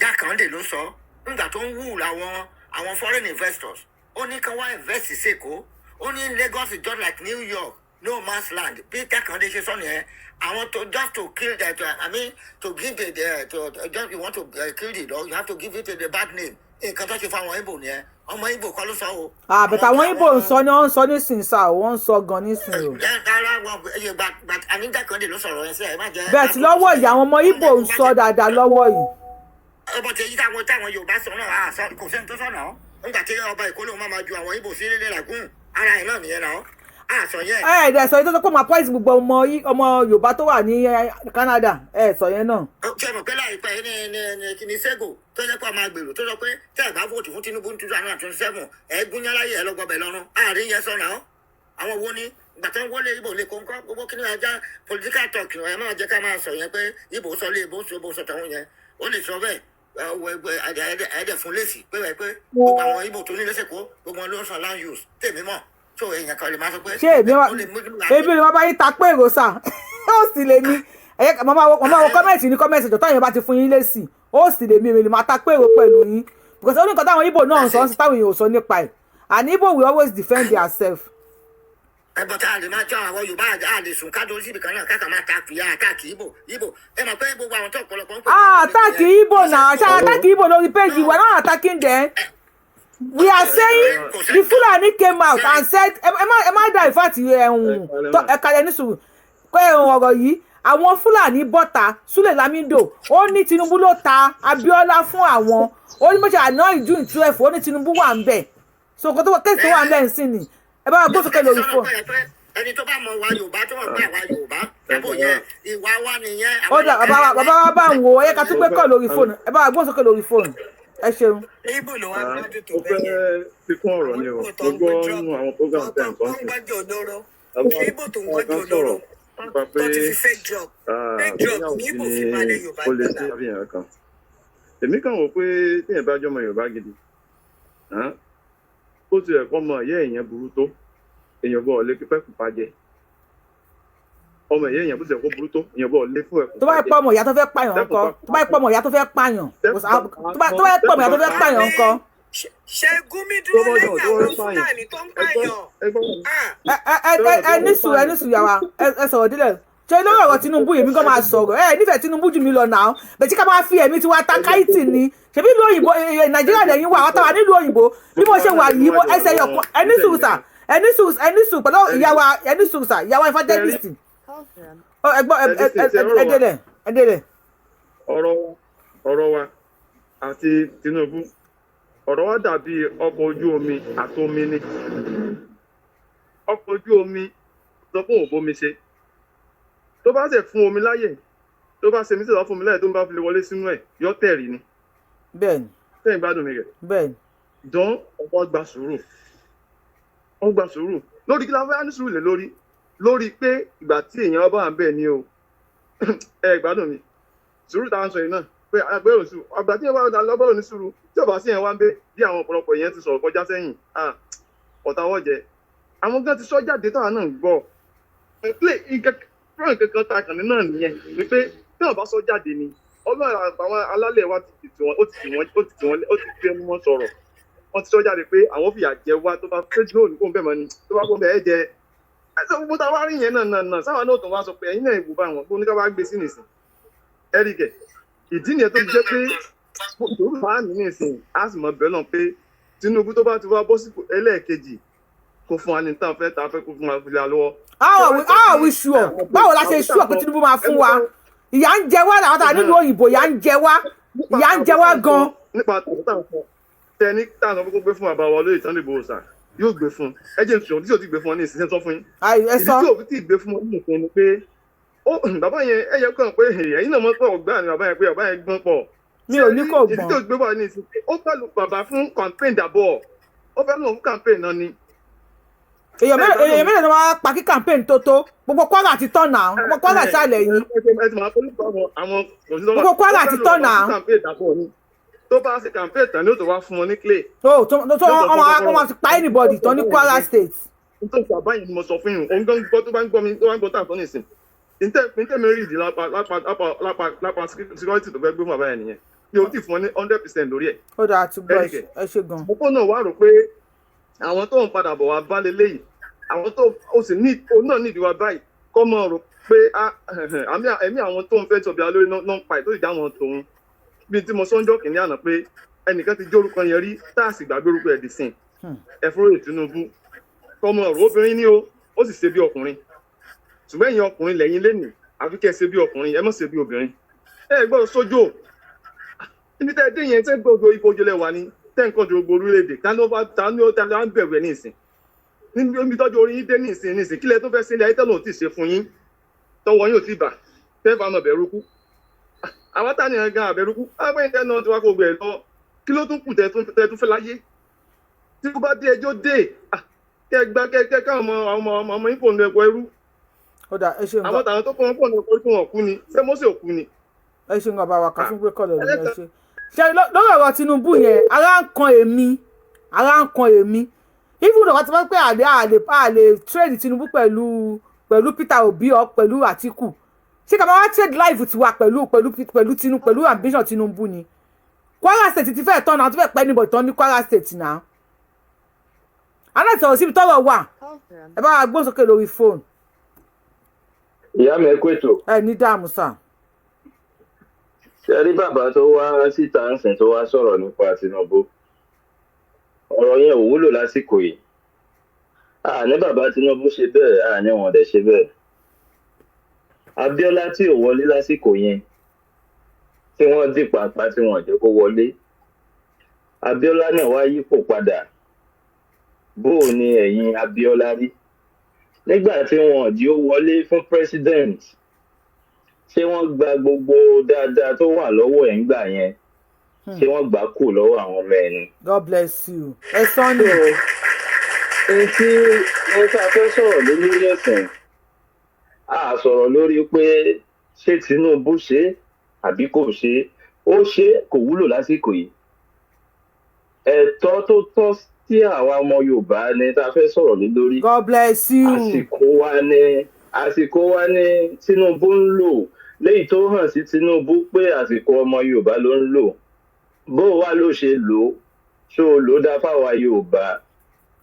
Jákàndé ló sọ. Nígbà tó ń wù làwọn foreign investors, ó ní kán wá invest sÉkòó. Ó ní Lagos is just like New York, no man's land. Bí Jákàndé ṣe sọ nìyẹn. Àwọn to just to kill that, I mean to give the to just, you want to kill the dog, you have to give it the bad name. Nǹkan tó ṣe fún àwọn Ibo nìyẹn. Ọmọ Ibo kọ́ ló sọ o. Àbẹ̀tà àwọn Ibo ń sọ ni wọ́n ń sọ nísìnyí sá, wọ́n ń sọ gan nísìnyí o. Rárá, wọn ẹ gba gba àní Jákàndé ló sọ̀rọ̀ ẹ sí ẹ má jẹ́. Bẹ́ẹ̀ tí lọ́wọ́ yìí, àwọn ọmọ Ibo ń sọ dáadáa lọ́wọ́ yìí. Ọmọ tí èyí táwọn Yorùbá sọ náà, àá sọ, kò sẹ́ni tó sọ̀nà ọ́. Nígbà tí ọba Èkó lòun máa ma ju àwọn Ibo sí ilé làgùn ara ẹ̀ náà nìyẹn náà, àá sọ yẹn. Ẹ ẹ̀ dẹ̀ sọ yìí tó sọ pé máa poison gbogbo ọmọ Yorùbá tó wà ní Canada, ẹ sọ yẹn náà. Ṣe mọ̀ pé láìpẹ́ ní Sego tó yẹ kó a máa gbèrò tó sọ pé tẹ́ ẹ̀ bá vote fún Tinubu ní 2027, ẹ̀ gúnyán láyé, ẹ̀ lọ́gbọ̀bẹ̀ lọ́rùn àárín yẹn sọ̀nà ọ́. Àwọn wo ni ìgbà tó ń wọlé Ibo lè kóńkọ́ gbogbo kí ni ajá political talk? Ẹ máa jẹ́ ká máa sọ yẹn pé Ibo sọ lé Ibo sọ, Ibo sọ tàwọn yẹn, ó lè sọ bẹ́ẹ̀. Ẹ̀ẹ́dẹ̀ fún lẹ́sì pé ẹ pé gbogbo àwọn Ìgbò tó ní lẹ́sẹ̀ kó gbogbo wọn ló ń san land use tèmi mọ̀, so èèyàn kan lè máa sọ pé Ṣé èmi wá ó lè mú èmi ni wọ́n bá yín ta pé èrò sà, ó sì lè mi. Ẹ̀yẹ́ mo máa wo comment ní comment ìjọ táwọn èèyàn bá ti fún yín lésì. Ó sì lè mi, èmi lè máa ta pé èrò pẹ̀lú yín, because ó ní nǹkan táwọn Ìgbò náà ń sọ ń sọ táwọn èèyàn ò sọ nípa ẹ̀, and Igbo will always defend their self. Ẹ bọ́ tá a lè máa jọ àwọn Yorùbá, a lè sùn kájọ síbi kan náà káàkà máa ta kìí attack Ìgbò Ìgbò. Ẹ mọ̀ pé gbogbo àwọn tó ọ̀pọ̀lọpọ̀ ń pè ní Ah, Ìgbò attack Igbo now. Ṣe attack Igbo lórí page? We are not attacking them. We are saying the Fulani came out and said, ẹ má dá ìfàtí ẹ̀hún ẹ kalẹ̀ ní sùúrù kọ́ ẹ̀hún ọ̀rọ̀ yìí. Àwọn Fúlàní bọ́ta, Sule Lamido, ó ní Tinubu ló ta Abiola fún àwọn. Ó ní bó ṣe àná June 12, ó ní Tinubu wà ń bẹ̀. So kò tó case tó wà ń bẹ̀ ń sìn ni. Ẹ bá wa gbó sókè lórí fóònù. Ẹni tó bá mọ wa Yorùbá, tó mọ̀ pé àwa Yorùbá àbò yẹn, ìwà wa nìyẹn. Ó dà, bàbá wa bá ń wo ẹ ká tún gbé kọ́ lórí fóònù. Ẹ bá wa gbó sókè lórí fóònù, ẹ ṣeun. Ibo ló wá gbádùn tó Mo bẹ́ẹ̀ yẹn? fẹ́ fi kún ọ̀rọ̀ ni o. Mo gbọ́ nínú àwọn program tẹ̀ ń Tó sọ́n ń sí gbájú olóró, àwọn Ibo tó ń àwọn gbájú kan olóró sọ̀rọ̀ nípa pé tó ti fi fake drug, fake drug bóyá ní Ibo òfin fi balẹ̀ Yorùbá ó lè jẹ́ sí náà. àfihàn kan. Èmi kàn wò pé téèyàn bá jọmọ Yorùbá gidi, ó ti ẹ̀kọ́ mọ ìyá èèyàn burú tó, èèyàn bọ̀ lé pípẹ́ kù pàjẹ́ ọmọ ìyá èèyàn, bó ti ẹ̀kọ́ burú tó, èèyàn bọ̀ lé fún ẹ̀kú Tó bá yẹ pàjẹ́ pọ́ ọmọ ìyá tó fẹ́ pààyàn tẹ́kùn ńkọ́? bá Tó bá yẹ pọ́ ọmọ ìyá tó fẹ́ pààyàn, tó bá yẹ pọ́ ọmọ ìyá tó fẹ́ pààyàn ńkọ́? Ṣé Gumi tó dúró bá lẹ́yìn jọ tó àwọn fẹ́ pààyàn Fúlàní tó ń ẹgbọ́n pààyàn? ẹgbọ́n Ẹ ẹ ẹ ẹ ẹ ní sùúrù, ẹ ní sùúrù, yàrá ẹ sọ̀rọ̀ dílẹ̀. Ṣé lórí ọ̀rọ̀ Tinubu, èmi gan máa sọ̀rọ̀. Ẹ nífẹ̀ẹ́ Tinubu jù mí lọ náà bẹ̀tí ká máa fi ẹ̀mí tiwa ta káìtì ni. Ṣebí ìlú òyìnbó Nàìjíríà lẹ́yìn wà, àwọn táwa nílùú òyìnbó, bí mo ṣe wà yìí, mo ẹsẹ̀ yọ̀ kan. Ẹ ní sùúrù sà, ẹ ní sùúrù, ẹ ní sùúrù pẹ̀lú ìyá wa, ẹ ní sùúrù sà, ìyá wa evangelist. Ọ, ẹ gbọ́, ẹ ẹ ẹ ẹ délẹ̀, ẹ délẹ̀. Ọ̀rọ̀ wa àti Tinubu, ọ̀rọ̀ wa dàbí ọkọ̀ ojú omi àti omi ni. Ọkọ̀ ojú omi sọ fún òun bómi ṣe, tó bá ṣe fún omi láyè, tó bá ṣe mí sọ̀rọ̀ fún omi láyè, tó ń bá fi lè wọlé sínú ẹ̀, yọ tẹ̀rì ni. Bẹ́ẹ̀ni. Sẹ́yìn gbádùn mi rẹ̀? Bẹ́ẹ̀ni. Dán ọwọ́ gba sùúrù, wọ́n gba sùúrù lórí kí la fẹ́ ní sùúrù lé lórí, lórí pé ìgbà tí èèyàn bá wà ń bẹ̀ ni o. Ẹ gbádùn mi, sùúrù tá à ń sọ yìí náà pé agbẹ́rò sùúrù, àgbà tí èèyàn bá lọ́bọ̀rọ̀ ní sùúrù, tí ọba sí yẹn wá ń bẹ bí àwọn ọ̀pọ̀lọpọ̀ èèyàn ti sọ̀rọ̀ kọjá sẹ́yìn, ọ̀tá wọ́n jẹ àwọn gan ti sọ jáde táwọn náà ń gbọ́ play nǹkan nǹkan kan ta kàn ní náà nìyẹn ni pé tí ọba sọ jáde ni Ọlọ́run àtàwọn alálẹ̀ wa ti tì wọ́n, ó ti tì wọ́n, ó ti tì wọ́n, ó ti fi ẹnu wọn sọ̀rọ̀. Wọ́n ti sọ jáde pé àwọn fìyà jẹ wá, tó bá pé jóòlù kó ń bẹ̀ mọ́ ni, tó bá kó ń bẹ̀ ẹ́ jẹ ẹsẹ̀ gbogbo tá a wá rí yẹn náà náà náà sáwọn náà tó wá sọ pé ẹ̀yin náà ìwò bá wọn kó ní ká wá gbé sí nìsín ẹ̀ríkẹ̀. Ìdí nìyẹn tó fi jẹ́ pé Yorùbá ní nìsín, á sì mọ bẹ́ẹ̀ náà pé Tinubu tó bá ti wá bọ́ sípò ẹlẹ́ẹ̀kejì, kó fún wa ní tá a fẹ́, tá a fẹ́ kó fún wa fi lé wa lọ́wọ́. How are we sure? Báwo la ṣe sure pé Tinubu máa fún wa? Ìyà ń jẹ wá làwọn tàà nílùú òyìnbó, ìyà ń jẹ wá, ìyà ń jẹ wá gan. Nípa tàwọn tá à ń sọ tẹni tá à ń sọ pé kó gbé fún bàbá wa lóye Sunday Igboho sà, yóò gbé fún ẹ. Jẹ́ ìṣòro tí yóò ti gbé fún ọ ní ìsinsìnyí sọ fún yín. Ẹ Ìdí sọ. tí òfin tí ì gbé fún ọ ní ìsinsìnyí ni pé ó bàbá yẹn, ẹ yẹ kàn pé ẹ̀yin náà mọ̀ pé ọ̀gbá ni bàbá yẹn, pé bàbá yẹn gbọ́n pọ̀. Mi ò ní kò Ìdí gbọ́n. tí ò gbé wà ní ìsinsìnyí, ó fẹ́ lu bàbá fún campaign dàbọ̀, ó fẹ́ lò fún campaign náà ni. Èèyàn mélòó ni wọ́n á pa kí campaign tó gbogbo Kwara ti tán náà, gbogbo Kwara ṣàlẹ̀ yìí? Ẹ ti máa polúkọ àwọn Gbogbo Kwara ti tán náà. Campaign dàbọ̀ ni, tó bá ṣe campaign tán ni ó tó wá fún wọn ní clay. Tó wọ́n máa fi pa anybody tán ní Kwara State. Nítorí bàbá yìí ni mo sọ fún yín, òun gan gbọ́, tó bá ń gbọ́ mi, tó bá ń gbọ́ tà sọ nísìn ntẹ́ mi rí ìdí lápá security tó fẹ́ gbé fún bàbá yẹn nìyẹn, yóò ti fún ọ ní 100% lórí ẹ̀. Ó dáa, ti gbọ́. Ẹnìkẹ́. Ẹ ṣe gan. Mo náà wá rò pé àwọn tó ń padà bọ̀ wá bá leléyìí, àwọn tó ó sì ní òun náà nídìí wa báyìí, kọ́ mọ̀ rò pé ẹ̀mí àwọn tó ń fẹ́ tọ̀bí alórí náà ń pa ẹ̀ tó sì já wọn tòun, bíi tí mo sọ́njọ́ kìíní àná pé ẹnìkan ti jórúkọ yẹn rí tá a sì gbàgbé orúkọ ẹ̀ dì sìn ẹ̀fúnrò Tinubu, kọ́ mọ̀ rò obìnrin ní o, ó sì ṣe bí ọkùnrin, ṣùgbọ́n ẹ̀yin ọkùnrin lẹ́yìn lẹ́nìí, àfi kẹ́ ẹ ṣe bí ọkùnrin, ẹ má ṣe bí obìnrin. Ẹ gbọ́dọ̀ sójó níbi tẹ́ ẹ dé yẹn, tẹ́ gbọ́dọ̀ ipò ojúlẹ̀ wà ní tẹ́ nǹkan ju gbogbo orílẹ̀-èdè ta ló bá ta ní ó ta ló ń bẹ̀rù ẹ̀ ní ìsìn, níbi tọ́jú orí yín dé ní ìsìn, ní ìsìn kílẹ̀ tó fẹ́ sílẹ̀ ayé tẹ́lẹ̀ ò tí ì ṣe fún yín, tọwọ́ yín ò tí ì bà tẹ́ fà mọ̀ bẹ̀rù kú. Àwọn tá nìyẹn gan àbẹ̀rù kú agbẹ́yìn tẹ́ náà ti wá kó gbẹ̀ lọ, kí ló tún kù tẹ́ tún fẹ́ láyé? Tí kò bá dé ẹjọ́ dé, kẹ́ gbá kẹ́ káwọn ọmọ ọmọ ọmọ yín kò ní ẹ̀kọ́ ẹrú. Ó dáa, ẹ ṣe Àwọn nǹkan. tàwọn tó kọ́ wọn pọ̀ ní ẹ̀kọ́ ẹrú, wọn kú ni, ṣé Mósè ò kú ni? Ẹ ṣe nǹkan, bàbá wa kan fún gbé kọ́lọ̀ lórí. Ẹ ṣe. Ṣe lórí ọ̀rọ̀ Tinubu yẹn, ara ń kan èmi, ara ń kan èmi. Even though wọ́n ti fẹ́ pé àlè trade Tinubu pẹ̀lú Peter Obi or pẹ̀lú Atiku, ṣé ká máa wá trade life tiwa pẹ̀lú Tinubu, pẹ̀lú ambition Tinubu ni? Kwara State ti fẹ́ tán náà, ti fẹ́ pẹ́ níbọ̀ tán ní Kwara State náà. Aláìsàn sọ̀rọ̀ síbi tọ́rọ̀ wà. Ẹ bá wa gbóhùn sókè lórí fóònù. Ìyá mi, ẹ kú ètò. Ẹ ní dààmú sà. Ṣe rí bàbá tó wá síta ń sìn tó wá sọ̀rọ̀ nípa Tinubu, ọ̀rọ̀ yẹn ò wúlò lásìkò yìí. Àní bàbá Tinubu ṣe bẹ́ẹ̀, àní wọn dẹ̀ ṣe bẹ́ẹ̀. Abiola tí ò wọlé lásìkò yẹn, tí wọ́n dì pàápàá tí wọ́n jẹ́ kó wọlé, Abiola náà wá yípo padà. Bó o ní ẹ̀yìn Abiola rí nígbà tí wọn ò jí ó wọlé fún president? Ṣé wọ́n gba gbogbo dáadáa tó wà lọ́wọ́ ẹ̀ ńgbà yẹn? Ṣé wọ́n gbà kú lọ́wọ́ àwọn ọmọ ẹ̀ ni? God bless you. Ẹ sọ ni. Ohun tí wọ́n tá a fẹ́ sọ̀rọ̀ lé lórí ẹ̀sìn, a sọ̀rọ̀ lórí pé ṣé Tinubu ṣe é àbí kò ṣe é. Ó ṣe é, kò wúlò lásìkò yìí. Ẹ̀tọ́ tó tọ́ sí àwa ọmọ Yorùbá ni tá a fẹ́ sọ̀rọ̀ lé lórí. God bless you. Àsìkò wa ni Tinubu ń lò léyìí tó hàn sí Tinubu pé àsìkò ọmọ Yorùbá ló ń lò. Bó wá ló ṣe lò ó, ṣó o lò ó dá fáwa Yorùbá?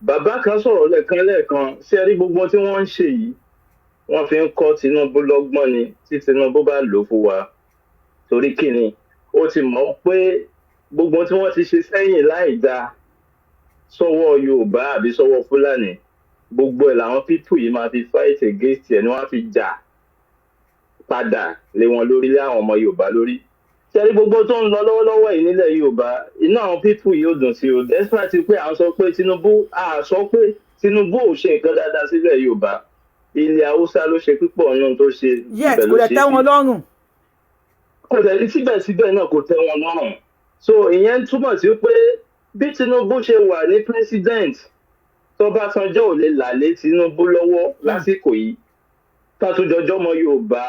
Bàbá kan sọ̀rọ̀ lẹ́ẹ̀kan lẹ́ẹ̀kan. Ṣé ẹ rí gbogbo tí wọ́n ń ṣe yìí, wọ́n fi ń kọ́ Tinubu lọ́gbọ́n ni. Tí Tinubu bá lò ó fún wa, torí kí ni? Ó ti mọ̀ pé gbogbo tí wọ́n ti ṣe sẹ́yìn láì dáa sọ́wọ́ Yorùbá àbí sọ́wọ́ Fúlàní, gbogbo ẹ̀ làwọn people yìí máa fi fight against ẹ̀, ni wọ́n á fi jà padà lé wọn lórí, lé àwọn ọmọ Yorùbá lórí. Ṣẹ́rí gbogbo tó ń lọ lọ́wọ́lọ́wọ́ yìí nílẹ̀ Yorùbá, inú àwọn people yìí ò dùn sí o, despite pé à ń sọ pé Tinubu, à sọ pé Tinubu ò ṣe nǹkan dáadáa sílẹ̀ Yorùbá. Ilẹ̀ Haúsá ló ṣe púpọ̀ nínú tó ṣe. Yes. Ibẹ̀ ló Kò dẹ̀ ṣe tẹ́ sí. wọn lọ́rùn. Kò dẹ̀, síbẹ̀síbẹ̀ náà, kò tẹ́ wọn lọ́rùn. So ìyẹn túmọ̀ sí pé bí Tinubu ṣe wà ní president, tọ́básanjọ́ ò lè là lé Tinubu lọ́wọ́ lásìkò yìí. Tátújọjọ́ ọmọ Yorùbá,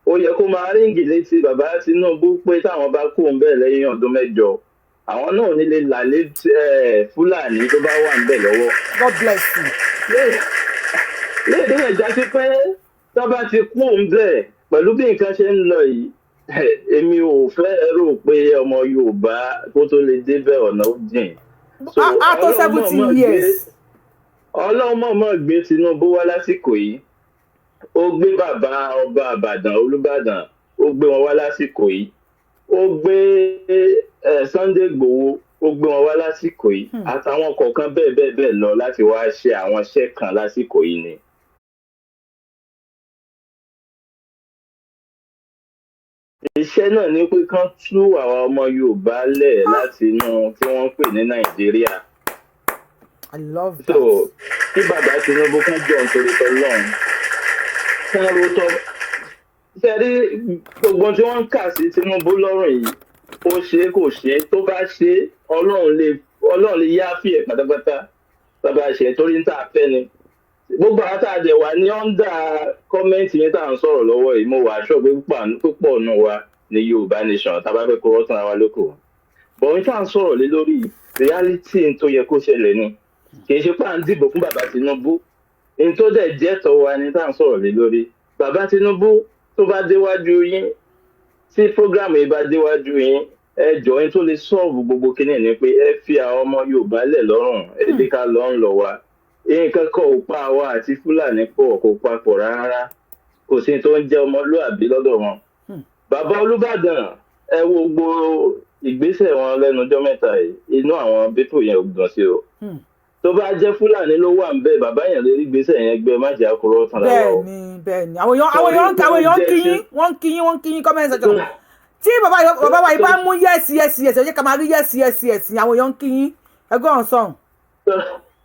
ó yẹ kó máa ring létí bàbá Tinubu pé táwọn bá kú ń bẹ̀ lẹ́yìn ọdún 8, àwọn náà ò ní lè là lé Fúlàní tó bá wà ń bẹ̀ lọ́wọ́. God bless you. Léèdè rẹ̀ já sí pé tó bá ti kú òun bẹ́ẹ̀, pẹ̀lú bí nǹkan ṣe ń lọ yìí, èmi ò fẹ́ rò pé ọmọ Yorùbá kó tó lè débẹ̀, ọ̀nà ó jìn. So, A tó Ọlọ́run 70 mọ̀ọ́mọ̀ years. Ọlọ́run mọ̀ọ́mọ̀ gbé Tinubu wá lásìkò yìí. Ó gbé bàbá ọba Àbàdàn, Olúbàdàn, ó gbé wọn wá lásìkò yìí. Ó gbé Sunday Igboho, ó gbé wọn wá lásìkò yìí, àtàwọn kọ̀ọ̀kan bẹ́ẹ̀ bẹ́ẹ̀ bẹ́ẹ̀ lọ láti wá ṣe àwọn iṣẹ́ kan lásìkò yìí ni. Iṣẹ́ náà ni pé kán tú àwa ọmọ Yorùbá lẹ̀ láti inú tí wọ́n ń pè ní Nàìjíríà. I love So that. kí bàbá Tinubu kán jọ nítorí tọlọ́run, kán ro tọ́ ṣe rí gbogbo tí wọ́n ń kà sí Tinubu lọ́rùn yìí, ó ṣe é, kò ṣe é, tó bá ṣe é, Ọlọ́run lè yááfì ẹ̀ pátápátá tó bá ṣe é, torí ń tà fẹ́ ni. Gbogbo àwọn tá a dẹ̀ wà ní under comment yẹn tá à ń sọ̀rọ̀ lọ́wọ́ yìí, mo wà aṣọ pé púpọ̀ nù wa ní Yorùbá nation, tá a bá fẹ́ kó rọ́tàn wa lóko bọ̀ ní tá à ń sọ̀rọ̀ lé lórí reality tó yẹ kó ṣẹlẹ̀ ni. Kì í ṣe pé à ń dìbò fún bàbá Tinubu ní tó dẹ̀ jẹ́ tọ́ wa ni tá à ń sọ̀rọ̀ lé lórí. Bàbá Tinubu, tó bá déwájú yín, tí program yìí bá déwájú yín, ẹ jọ̀ọ́, yín tó lè solve gbogbo kinní ni pé ẹ fi àwọn ọmọ Yorùbá lẹ̀ lọ́rùn, ẹ jẹ́ ká lọ́ ń lọ wa. Nǹkan kan ò pa àwa àti Fúlàní pọ̀, kò papọ̀ rárá. Kò sí tó ń jẹ́ ọmọlúàbí lọ́dọ̀ wọn. Bàbá Olúbàdàn, ẹ wo gbogbo ìgbésẹ̀ wọn lẹ́nu ọjọ́ mẹ́ta yìí, inú àwọn people yẹn ò dùn sí o. Tó bá jẹ́ Fúlàní ló wà ń bẹ̀, bàbá yẹn lè rí ìgbésẹ̀ yẹn gbé. Má jẹ́ àkúrọ̀ tán lára o. Bẹ́ẹ̀ni, àwọn èèyàn ń kí yín, wọ́n ń kí yín, wọ́n ń kí yín. Comment section tí bàbá wa yìí bá mú yes, yes, yes, ẹ jẹ́ ká máa rí yes, yes, yes. Àwọn èèyàn ń kí yín, ẹgbẹ́ ọ̀sán.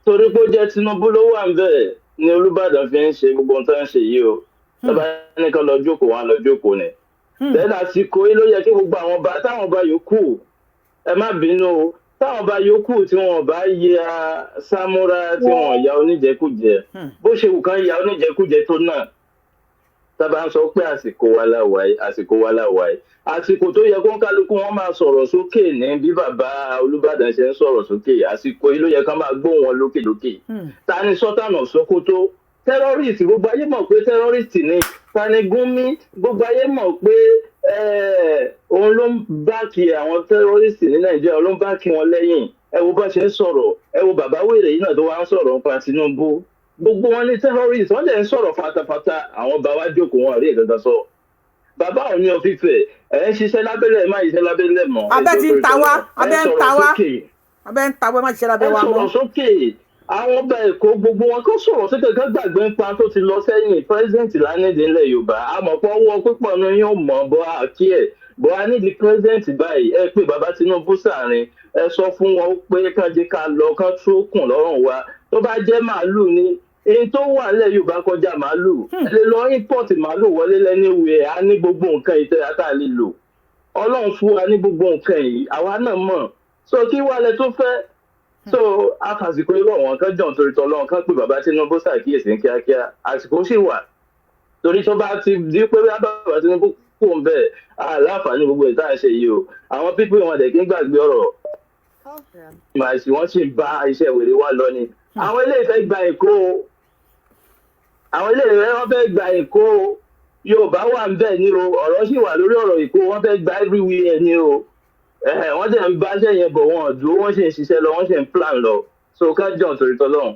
Torí pé ó jẹ́ Tinubu ló wà ń bẹ̀ ni Olúbàdàn fi ń ṣe gbogbo ohun tó ń ṣe yìí o. Tọ́ba nìkan lọ jókòó, wọn lọ jókòó ni. Then àsìkò yìí ló yẹ kí gbogbo àwọn ọba, táwọn ọba yòókù, ẹ má bínú o, táwọn ọba yòókù tí wọn bá ya sámúrà, tí wọn ya oníjẹkújẹ, bó ṣe wù kán ya oníjẹkújẹ tó náà, Tá a bá ń sọ pé àsìkò wa la wà yìí, àsìkò wa la wà yìí, àsìkò tó yẹ kó ń kálukú wọn máa sọ̀rọ̀ sókè ní bí bàbá Olúbàdàn ṣe ń sọ̀rọ̀ sókè, àsìkò yìí ló yẹ ká máa gbóhùn wọn lókè lókè. Ta ni Sultan of Sokoto? Terrorist, gbogbo ayé mọ̀ pé terrorist ni. Ta ni Gumi? Gbogbo ayé mọ̀ pé òun ló ń back àwọn terrorist ní Nàìjíríà, òun ló ń back wọn lẹ́yìn. Ẹ wo bá ṣe ń sọ̀rọ̀, ẹ wo bàbá wèrè yìí náà tó wá ń sọ̀rọ̀ nípa Tinubu. Gbogbo wọn ní terrorist, wọ́n dẹ̀ ń sọ̀rọ̀ fatafata. Àwọn bá wa jókòó, wọn rí ìkankan sọ. Bàbá Ọọ̀ni of Ifẹ̀, ẹ̀ ń ṣiṣẹ́ lábẹ́lẹ̀, ẹ má ṣiṣẹ́ lábẹ́lẹ̀ mọ́. Abẹ́ ti ń ta wá, Ẹ abẹ́ ń sọ̀rọ̀ ta wá. sókè. Abẹ́ ń ta wá, ẹ má ṣiṣẹ́ lábẹ́ Ẹ wa mọ́. sọ̀rọ̀ sókè. Àwọn ọba Èkó, gbogbo wọn kó sọ̀rọ̀ sókè, kó gbàgbé ń pa tó ti lọ sẹ́yìn. President lánìdí ńlẹ̀ Yorùbá, àmọ̀pọ̀ ọwọ́ pípọ̀ ní yóò mọ̀ bọ́ àkí ẹ̀ bọ́ a nídìí president báyìí. Ẹ pé bàbá Tinubu sàárín, ẹ sọ fún wọn pé kán jẹ́ ká lọ, kán tó kùn lọ́rùn wa. Tó bá jẹ́ màálù ni èyí tó wà nílẹ̀ Yorùbá kọjá màálù, ẹ lè lọ import màálù wọlé lẹ́niwẹ̀ẹ́. Á ní gbogbo nǹkan ìtẹ́ra tá a lè lò, Ọlọ́run fún wa ní gbogbo nǹkan yìí, àwa náà mọ̀. So kí wàá lẹ tó fẹ́? So afàsìkò irú àwọn kan jọ̀ nítorí tọ́lọ́run, kan pé bàbá Tinubu ṣàkíyèsí ní kíákíá. Àsìkò sì wà, torí tó bá ti di pé bá bàbá Tinubu kò ń bẹ̀, aláǹfààní gbogbo ìta ṣe yìí o. Àwọn pípé wọn dẹ̀ kí ń gbàgbé ọ̀rọ̀ màá sì, wọ́n sì ń bá iṣẹ́ wèrè wa lọ ni. Àwọn eléyìí fẹ́ gba Èkó o, àwọn eléyìí wọ́n fẹ́ gba Èkó o. Yorùbá wà ń bẹ̀ ní o, ọ̀rọ̀ sì wà lórí ọ̀rọ̀ Èkó. Wọ́n fẹ́ gba everywhere ní o. Wọ́n dẹ̀ ń báṣẹ́ yẹn bọ̀, wọ́n dúró, wọ́n sì ń ṣiṣẹ́ lọ, wọ́n sì ń plan lọ. So ká jọ̀ nítorí tọ́lọ́run,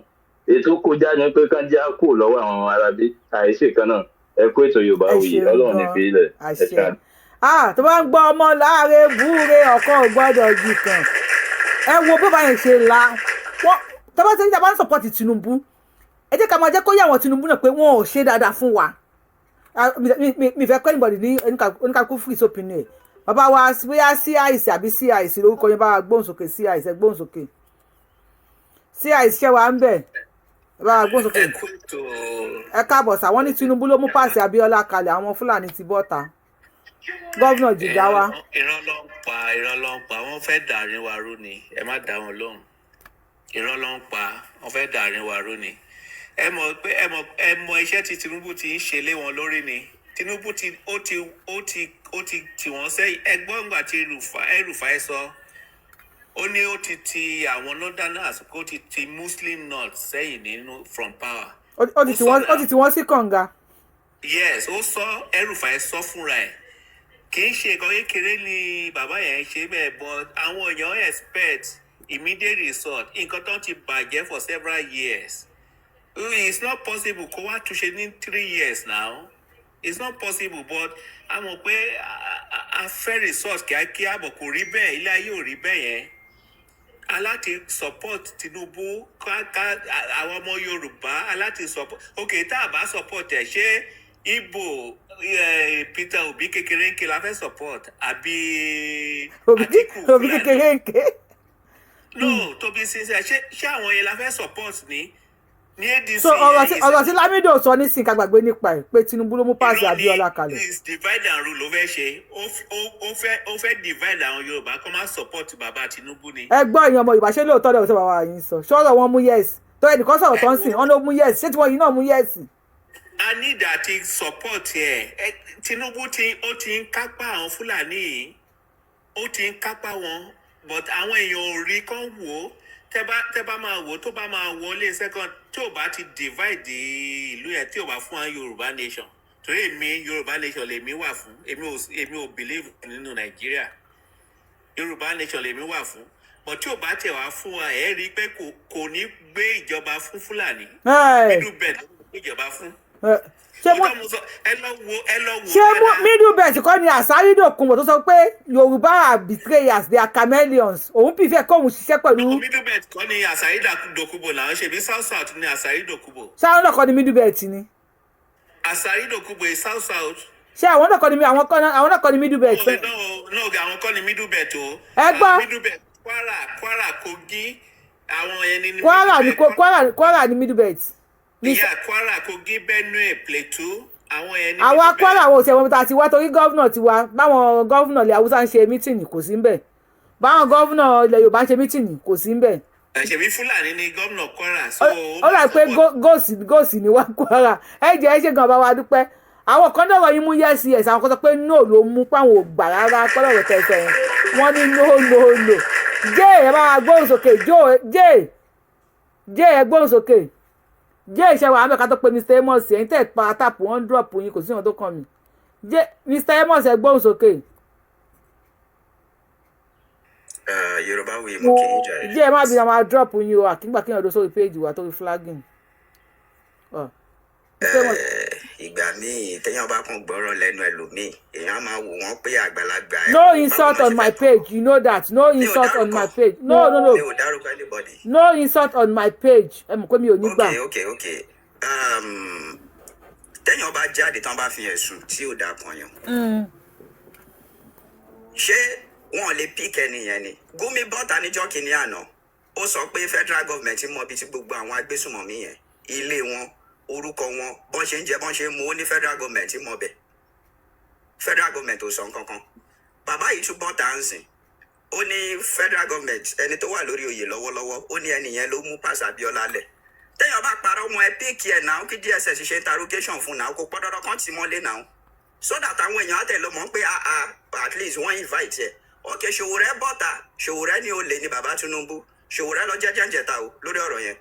ètò kọjá ni pé ká já kúrò lọ́wọ́ àwọn arábí àìsè kan náà. Ẹ kú ètò, Yorùbá Ẹ wuyì. ṣeun Ọlọ́run ní gan. fi ilẹ̀ ẹ Àṣẹ. ṣáà. Ah, tó bá ń gbọ́ ọmọ láàárẹ̀ búre, ọ̀kan ò gbọ́dọ̀ jù kàn. Ẹ wo bó bá yẹn ṣe la wọ́n. Tó bá ti ń jábá ń support Tinubu, ẹ jẹ́ ká máa jẹ́ kó yé àwọn Tinubu náà pé wọn ò ṣe dáadáa fún wa. Ah, mi fẹ́ kọ́ anybody ní oníkàkú free opinion ẹ̀. Bàbá wa, bóyá CIC àbí CIC lórúkọ yẹn, bá wa gbóhùn sókè. CIC, ẹ gbóhùn sókè. CIC, ṣẹ́ wa ń bẹ̀? Ẹ bá wa gbóhùn sókè. Ẹ káàbọ̀ sà. Wọ́n ní Tinubu ló mú pàṣẹ Abíọ́lá kalẹ̀, àwọn Fúlàní ti bọ́ta, governor Jigawa. Irọ́ ló ń pa, irọ́ ló ń pa. Wọ́n fẹ́ dàrin wa rú ni, ẹ má dá wọn lóhùn. Irọ́ ló ń pa, wọ́n fẹ́ dàrin wa rú ni. Ẹ mọ̀ pé ẹ mọ̀ iṣẹ́ tí Tinubu ti ń ṣe lé wọn lórí ni. Tinubu ti ó ti tì wọ́n sẹ́yìn. Ẹgbọ́n ìgbà tí El-Rufai sọ, ó ní ó ti ti àwọn northerners, ó ti ti Muslim North sẹ́yìn nínú from power. Ó ti tì wọ́n sí kànga. Yes, ó sọ, El-Rufai sọ fúnra ẹ̀. Kì í ṣe nǹkan kékeré ni bàbá yẹn ṣe bẹ́ẹ̀, but àwọn èèyàn expect immediate result. Nǹkan tó ti bàjẹ́ for several years, it's not possible kó wá túnṣe ní 3 years now. It's not possible, but a mọ̀ pé a fẹ́ result kíákíá, bọ̀ kò rí bẹ́ẹ̀. Ilé ayé ò rí bẹ́ẹ̀ yẹn. Aláti support Tinubu, ká àwọn ọmọ Yorùbá aláti support. Ok, tá a bá support ẹ, ṣé Ibo Peter Obi kékeré ń ké la fẹ́ support àbí Obi kékeré ń ké? No, to be sincere, ṣé àwọn yẹn la fẹ́ support ní ADC? So ọ̀rọ̀ tí Lamido sọ nísìnyí, ká gbàgbé nípa ẹ̀ pé Tinubu ló mú pàṣẹ Abíọ́lá kalẹ̀. Is divide and rule ló fẹ́ ṣe. Ó fẹ́ divide àwọn Yorùbá kó má support bàbá Tinubu ni. Ẹ gbọ́, ìyẹn ọmọ Yorùbá, ṣé lóòótọ́ lẹ́wọ̀n tí bàbá yín sọ? Ṣọ́rọ̀ wọn mú yes tó ẹnìkan sọ̀rọ̀ tó ń sìn wọn ló mú yes, ṣé tí wọ́n yìí náà mú yes? A need àti support ẹ. Tinubu ti ó ti ń kápá àwọn Fúlàní yìí, ó ti ń kápá wọn, but àwọn èèyàn ò rí kán wò ó. Tẹ bá máa wò ó, tó bá máa wọlé second, tí ò bá ti divide ìlú yẹn, tí ò bá fún wa Yorùbá nation, torí èmi Yorùbá nation lèmi wà fún. Èmi ò believe nínú Nàìjíríà. Yorùbá nation lèmi wà fún, but tí ò bá tẹ̀ wá fún wa, ẹ̀ rí i pé kò ní gbé ìjọba fún Fúlàní. Middle belt ló gbé ìjọba fún. Ṣé mo Ẹ lọ wo, ẹ lọ wo. Ṣé middle belt kọ́ ni Asari Dokubo tó sọ pé Yorùbá are betrayers, they are chameleons, òun prefer kóun ṣiṣẹ́ pẹ̀lú? Middle belt kọ́ ni Asari Dokubo làwọn ṣe bí. South South ni Asari Dokubo. Ṣé àwọn náà kọ́ ni middle belt ni? Asari Dokubo is South South. Ṣé àwọn náà kọ́ ni àwọn náà kọ́ ni middle belt? No, àwọn kọ́ ni middle belt o. Ẹ gbọ́. Middle belt, Kwara, Kogi, àwọn yẹn ni. Kwara ni Kwara ni middle belt. Yeah, Kwara, Kogi, Benue, Plateau, àwọn yẹn ni. Àwa Kwara, àwọn òṣèlú wọn ta ti wá, torí governor tiwa, báwọn governor ilẹ̀ Haúsá ń ṣe meeting, kò sí ń bẹ̀, báwọn governor ilẹ̀ Yorùbá ń ṣe meeting, kò sí ń bẹ̀. Ṣèbí Fúlàní ni gómìnà Kwara, so. Ó rà pé gòsì gòsì ni wá Kwara. Ẹ jẹ́ ẹ ṣe gan, bá wa dúpẹ́. Àwọn kan náà yín mú yes, àwọn kan sọ pé no ló mú, páwọn ò gbà rárá pọ́lọ́rọ̀ tẹ̀sán yẹn. Wọ́n ní no, no, no. Jẹ́ ẹ bá wa gbóhùn sókè. Jẹ́ jẹ́ ẹ gbóhùn sókè. Jẹ́ ìṣe wàhálà mẹ́ka tó pe Mr Amos. Ẹ̀yin tẹ̀ pa tap, wọ́n drop yín, kò sí ìwọ̀n tó kàn mí. Jẹ́ Mr Amos, ẹ gbóhùn sókè. Yorùbá wuyi, mo kì í jàre. Jẹ́ ẹ má bí wọn máa drop yín o, àkíngbà kéèyàn lọ sórí péjì wa tó fi flagging. Ọ. Mr. Amos. Ìgbà míì téèyàn bá kàn gbọ́rọ̀ lẹ́nu ẹlòmíì, èèyàn á máa wò wọ́n pé àgbàlagbà ẹ̀. No insult on my page, you know that. No insult on my page, no, no, no. Mi ò dárúkọ anybody. No insult on my page. Ẹ mọ̀ pé mi ò ní gbà. Ok, téèyàn bá jáde tán, bá fi ẹ̀sùn tí ò dáa kan yàn, ṣé wọn lè pick ẹni yẹn ni? Gumi bọ́ta níjọ́ kìíní àná, ó sọ pé federal government mọ ibi tí gbogbo àwọn agbésùnmọ̀mí yẹn, ilé wọn, orúkọ wọn, bọ́n ṣe ń jẹ, bọ́n ṣe ń mu. Ó ní federal government mọ bẹ̀. Federal government ò sọ nǹkan kan. Bàbá yìí tún bọ́ta ń sìn, ó ní federal government, ẹni tó wà lórí oyè lọ́wọ́lọ́wọ́, ó ní ẹni yẹn ló mú pàṣẹ Abiola lẹ̀. Téèyàn bá parọ́ mọ́, ẹ pick ẹ̀ náà, kí DSS ṣe interrogation fún náà, kó pọ́ dandan kan tì mọ́lé náà, so that àwọn èèyàn á tẹ̀lé mọ̀ pé, ah ah, at least wọ́n invite ẹ̀. Ok, Ṣòwòrẹ́ bọ́ta, Ṣòwòrẹ́ ní olè ní bàbá Tinubu. Ṣòwòrẹ́ lọ jẹ́jẹ́ ń jẹta o lórí ọ̀rọ̀ yẹn.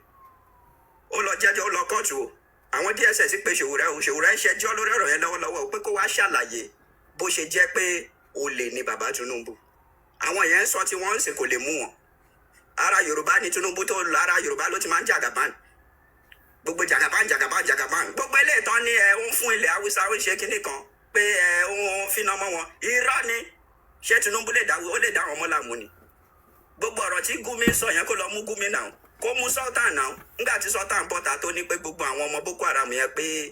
Ó lọ jẹ́jọ́, ó lọ kóòtù o. Àwọn DSS pé Ṣòwòrẹ́ o. Ṣòwòrẹ́ ń ṣẹjọ́ lórí ọ̀rọ̀ yẹn lọ́wọ́lọ́wọ́ o, pé kó wá ṣàlàyé bó ṣe jẹ́ pé olè ní bàbá Tinubu. Àwọn yẹn ń sọ tí wọ́n ń sìn, kò lè mú wọn. Ara Yorùbá ní Tinubu tó lọ, ara Yorùbá ló ti máa ń jàgàbán gbogbo, jàgàbán, jàgàbán, jàgàbán gbogbo eléyìí tán ní ẹ ń fún ilẹ̀ Haúsá, ó ń ṣe kinní kan pé ẹ ń finá mọ́ wọn. Irọ́ ni. Ṣé Tinubu lè dá, ó lè dá àwọn ọmọ làmú ni? Gbogbo ọ̀rọ̀ tí Gumi sọ yẹn, kó lọ mú Gumi náà, kó mú Sultan náà. Nígbà tí Sultan bọ́ta tó ní pé gbogbo àwọn ọmọ Boko Haram yẹn, pé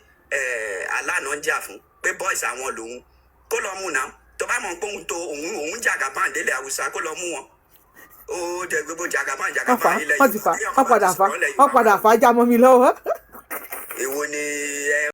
alánà ń jà fún, pé boys àwọn lòun, kó lọ mú náà. Tó bá mọ̀ pé òun tó òun jàgàbán délé Haúsá, kó lọ mú wọn. Ó jẹ gbogbo jàgàbán Wọ́n fà jàgàbán á, ilẹ̀ wọ́n ti fà á, wọ́n padà fà á, wọ́n padà fà á já mọ́ mi lọ́wọ́. Èwo ni ẹ?